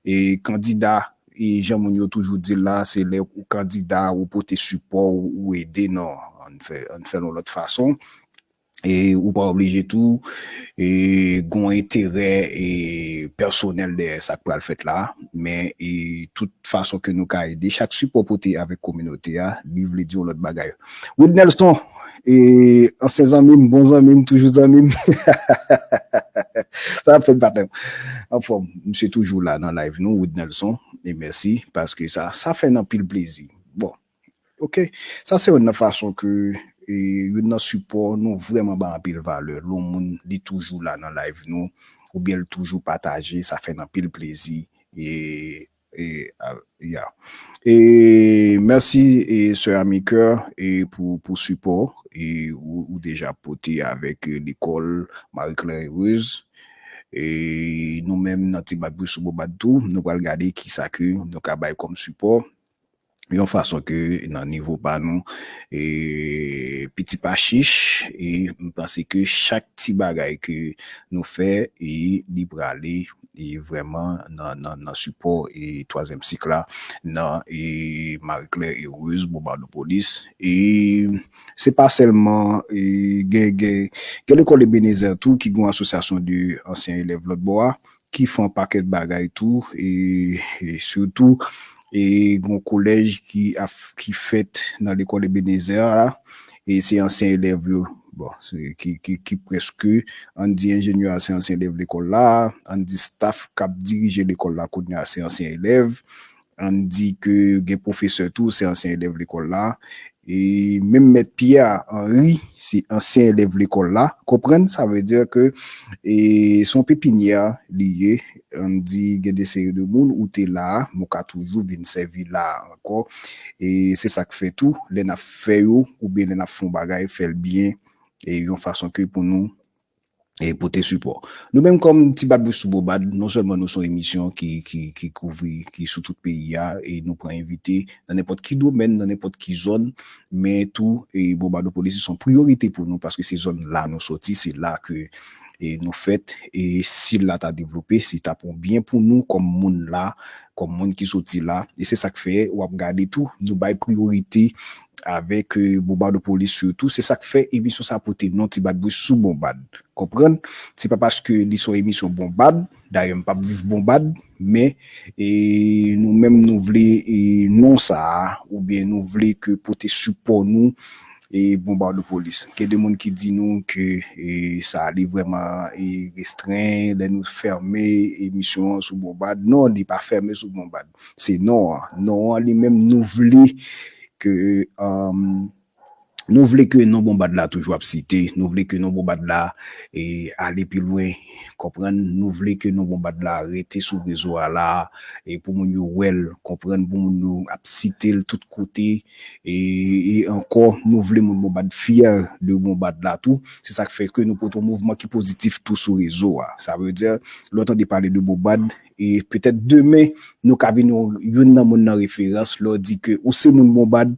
e, kandida, e jan moun yo toujou di l la, se lè ou kandida, ou pote sipò, ou, ou ede, non, ann fè, ann fè l yon lòt fason. E ou pa oblije tou, e, gon enterè, e, pèsonèl dèyè sa k pral fèt la, men, e, tout fason ke nou ka ede, chak sipò pote avèk kominote a, li vle di yon lòt bagay. Wood Nelson, e, ansyen zanmi m, bon zanmi m, toujou zanmi m. Sa ap fè m patnè m. Anfòm, misye toujou la nan live nou, Wood Nelson, e mèsi, paske sa, sa fè n anpil plezi. Bon, ok, sa se youn nan fason ke, e, youn nan sipò nou vrèman ba anpil valè. Lè yon moun li toujou la nan live nou, oubyen l toujou pataje, sa fè n anpil plezi. E, e, a, ya. E mèsi, e, sè Amicœur, e pou, pou sipò, e ou, ou deja pote avèk, e, lekòl Marie Claire Heureuse. E nou menm nan Ti Bat Bouch sou Bonbad tou, nou pral gade kisa ke nou ka bay kòm sipò. Yon fason ke nan nivo pa nou, e piti pa chich, e m panse ke chak ti bagay ke nou fè, e li prale, e vrèman nan, nan, nan sipò, e twazyèm sik la, nan, e Marie Claire Heureuse, Bonbadopolis. E se pa sèlman, e gen, gen, gen lekòl Ebenezer tou ki gen yon asosyasyon de ansyen elèv lòt bò a, ki fè yon pakèt bagay tou, e, e sitou, e gen yon kolèj ki, ki fèt nan lekòl Ebenezer la, e se ansyen elèv yo, bon, se, ki, ki, ki prèske, ann di enjenyè a se ansyen elèv lekòl la, ann di staff k ap dirije lekòl la kounye a se ansyen elèv, ann di ke gen pwofesè tou, se ansyen elèv lekòl la, e menm mèt Pierre Henry, se ansyen elèv lekòl la, konprann, sa vle di ke, e se yon pepinyè li ye, ann di gen de seri de moun ou te la, men w ka toujou vin sèvi la ankò, e se sa k fè tou, lè n ap fè yo, oubyen lè n ap fè yon bagay, fè l byen, e yon fason ke pou nou, e pote sipò. Nou menm kòm Ti Bat Bouch sou Bonbad, non sèlman nou se yon emisyon ki, ki, ki kouvri, ki sou tout peyi a, e nou pran envite nan nenpòt ki domèn, nan nenpòt ki zòn, men tou, e Bonbadopolis se yon priyorite pou nou, paske se zòn la nou sòti, se la ke, e nou fèt, e si la ta devlope, se t ap yon byen pou nou kòm moun la, kòm moun ki sòti la, e se sa k fè w ap gade tou, nou bay priyorite avèk, e, Bonbadopolis sitou. Se sa k fè emisyon sa pote non Ti Bat Bouch sou Bonbad. Konprann? Se pa paske li se yon emisyon bonbad, dayè m p ap viv bonbad, men, e, nou menm nou vle, e, non sa a, oubyen nou vle ke pote sipò nou, e, Bonbadopolis. Gen de moun ki di nou ke, e, sa li vrèman, e, restren, lè nou fèmen emisyon an sou bonbad. Non, li pa fèmen sou bonbad. Se non an. Non an li menm nou vle ke, um, nou vle ke non bonbad la toujou ap site, nou vle ke non bonbad la, e, ale pi lwen, konprann, nou vle ke non bonbad la rete sou rezo a la, e pou moun yo wè l, konprann, pou moun yo ap site l tout kote, e, e ankò, nou vle moun bonbad fyè de bonbad la tou, se sa k fè ke nou pote yon mouvman ki pozitif tou sou rezo a. Sa vle di, lè w tande pale de bonbad, e petèt demen, nou ka vin yon, youn nan moun nan referans, lè w di ke ou se moun bonbad,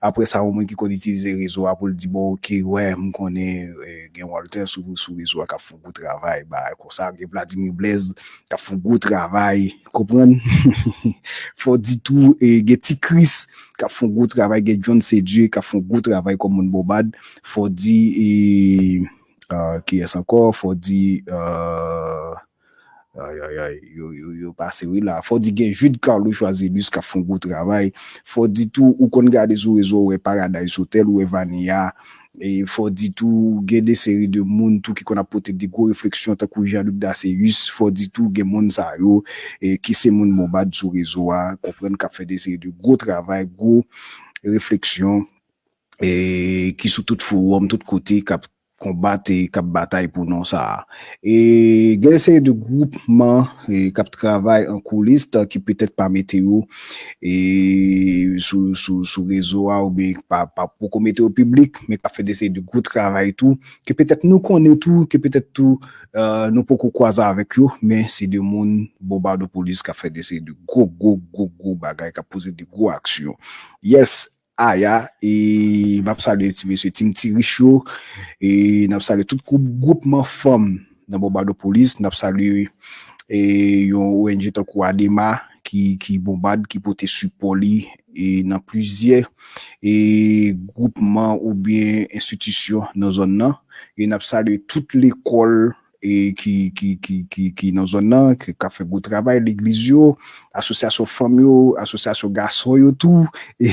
apre sa, yon moun ki konn itilize rezo a pou l di, bon, oke, wè, m konnen, e, gen Walter sou, sou rezo a k ap fè yon gwo travay, bagay konsa, gen Vladimir Blaise k ap fè yon gwo travay, konprann? Fò di tou, e, gen Ti Kris k ap fè yon gwo travay, gen John Cedieu k ap fè yon gwo travay kòm moun bonbad, fò di, e, e, kiyès ankò, fò di, e, Ay, ay, ay, yo, yo, yo pase wi la. Fò di gen Jude Carlo Choisilus k ap fè yon gwo travay. Fò di tou, ou konn gade sou rezo, ou wè Paradise Hotel, ou wè Vania. E fò di tou, gen de seri de moun tou ki konn ap pote de gwo refleksyon, tankou Jean-Luc Daceus. Fò di tou, gen moun sa yo, e ki se moun bonbad sou rezo a, konprann, k ap fè de seri de gwo travay, gwo refleksyon, e ki sou tout fowòm, tout kote, k ap konbat e k ap batay pou non sa a. E gen yon seri de gwoupman, e k ap travay an koulis, tan ki petèt pa mete yo, e sou, sou, sou rezo a, oubyen pa, pa poko mete yo piblik, men k ap fè de seri de gwo travay tou, ke petèt nou konnen tou, ke petèt tou, e, nou poko kwaze avèk yo, men se de moun Bonbadopolis k ap fè de seri de gwo, gwo, gwo, gwo bagay, k ap poze de gwo aksyon. Yes, Aya, e m ap salye ti mesye Team Ti Rich yo, e n ap salye tout gwoup, gwoupman fanm nan Bonbadopolis, n ap salye, e yon O N G tankou Adema ki, ki bonbad, ki pote sipò li, e nan plizyè, e gwoupman oubyen enstitisyon nan zòn nan, e n ap salye tout lekòl, e ki, ki, ki, ki, ki nan zòn nan, ki, k ap fè gwo travay, legliz yo, asosyasyon fanm yo, asosyasyon gason yo tou, e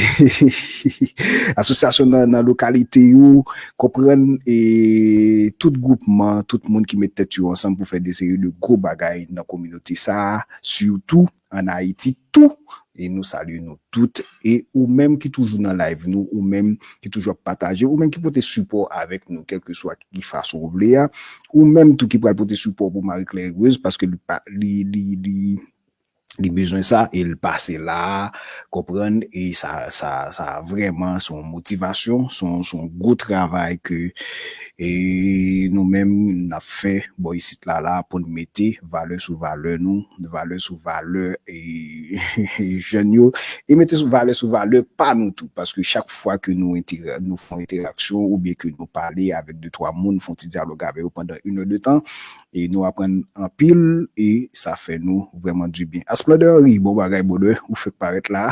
asosyasyon nan, nan lokalite yo, konprann, e tout gwoupman, tout moun ki met tèt yo ansanm pou fè de seri de gwo bagay nan kominote sa a, sitou ann Ayiti tou, E nou salye nou tout. E ou menm ki toujou nan live nou, ou menm ki toujou ap pataje, ou menm ki pote sipò avèk nou, kèlkeswa ki fason ou vle a, ou menm tou ki pral pote sipò pou Marie Claire Rose, paske li, li, li, li, li bezwen sa, e l pase la, konprann, e sa, sa, sa vrèman se yon motivasyon, se yon, se yon gwo travay ke e nou menm n ap fè bò isit la, la pou n mete valè sou valè nou, valè sou valè e jèn yo, e mete sou valè sou valè pa nou tou, paske chak fwa ke nou entera- nou fè yon enteraksyon oubyen ke nou pale avèk de twa moun, fè yon ti dyalòg avè yo pandan inè de tan, e nou aprann anpil, e sa fè nou vrèman dibyen. Asplendeur Henry, bon bagay, bonè, ou fèk parèt la.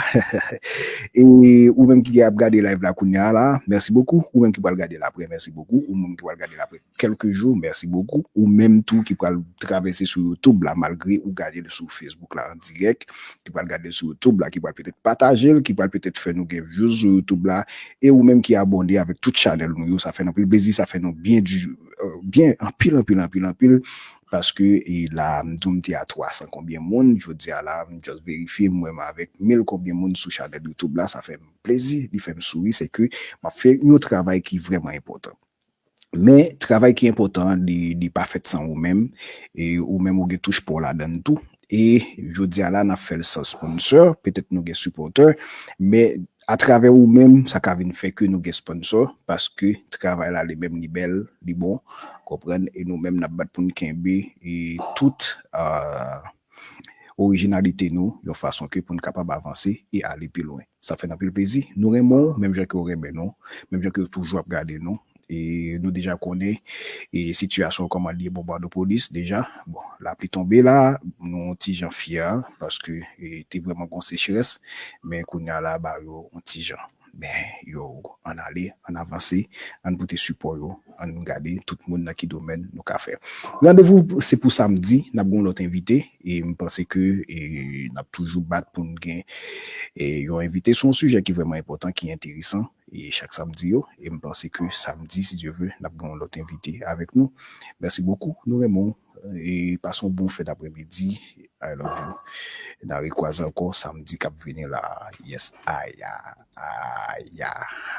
E ou menm ki ap gade live la kounye a la, mèsi bokou. Ou menm ki pral gade l apre, mèsi bokou. Ou menm ki pral gade l apre kèlke jou, mèsi bokou. Ou menm tou ki pral travèse sou YouTube la, malgre ou gade l sou Facebook la an dirèk, ki pral gade l sou YouTube la, ki pral petèt pataje l, ki pral petèt fè nou gen views sou YouTube la, e ou menm ki abòne avèk tout chanèl nou yo, sa fè n anpil plezi, sa fè nou byen di, euh, byen anpil, anpil, anpil, anpil, paske e la, m di w m te a twa san konbyen moun, jodi a la, m just verifye, m wè m avèk mil konbyen moun sou chanèl YouTube la, sa fè m plezi, li fè m souri, se ke m ap fè yon travay ki vrèman enpòtan. Men, travay ki enpòtan an, li, li pa fèt san ou menm, e ou menm ou gen touch pa w ladan l tou. E jodi a la, n ap fè l san sponsor, petèt nou gen sipòtè, men atravè ou menm, sa ka vin fè ke nou gen sponsor, paske travay la li menm li bèl, li bon, konprann, e nou menm n ap bat pou n kenbe e tout, euh, orijinalite nou, yon fason ke pou n kapab avanse e ale pi lwen. Sa fè n anpil plezi. Nou renmen w, menm jan ke w renmen nou, menm jan ke w toujou ap gade nou. E nou deja konnen e sitiyasyon kòman li ye Bonbadopolis deja. Bon, lapli tonbe la, nou yon ti jan fyè, paske e te vrèman gon sechrès, men kounye a la, ba yo yon ti jan. Men yo, ann ale, ann avanse, ann pote sipò yo, ann gade tout moun nan ki domèn nou ka fè. Randevou se pou samdi, n ap gen yon lòt envite, e m panse ke e n ap toujou bat pou n gen e yon envite sou yon sijè ki vrèman enpòtan, ki enteresan, e chak samdi yo, e m panse ke samdi, si Dye vle, n ap gen yon lòt envite avèk nou. Mèsi bokou, nou renmen w, e pase yon bon fèt aprèmidi, I love you. N a rekwaze ankò samdi k ap vini la. Yes, aya, aya.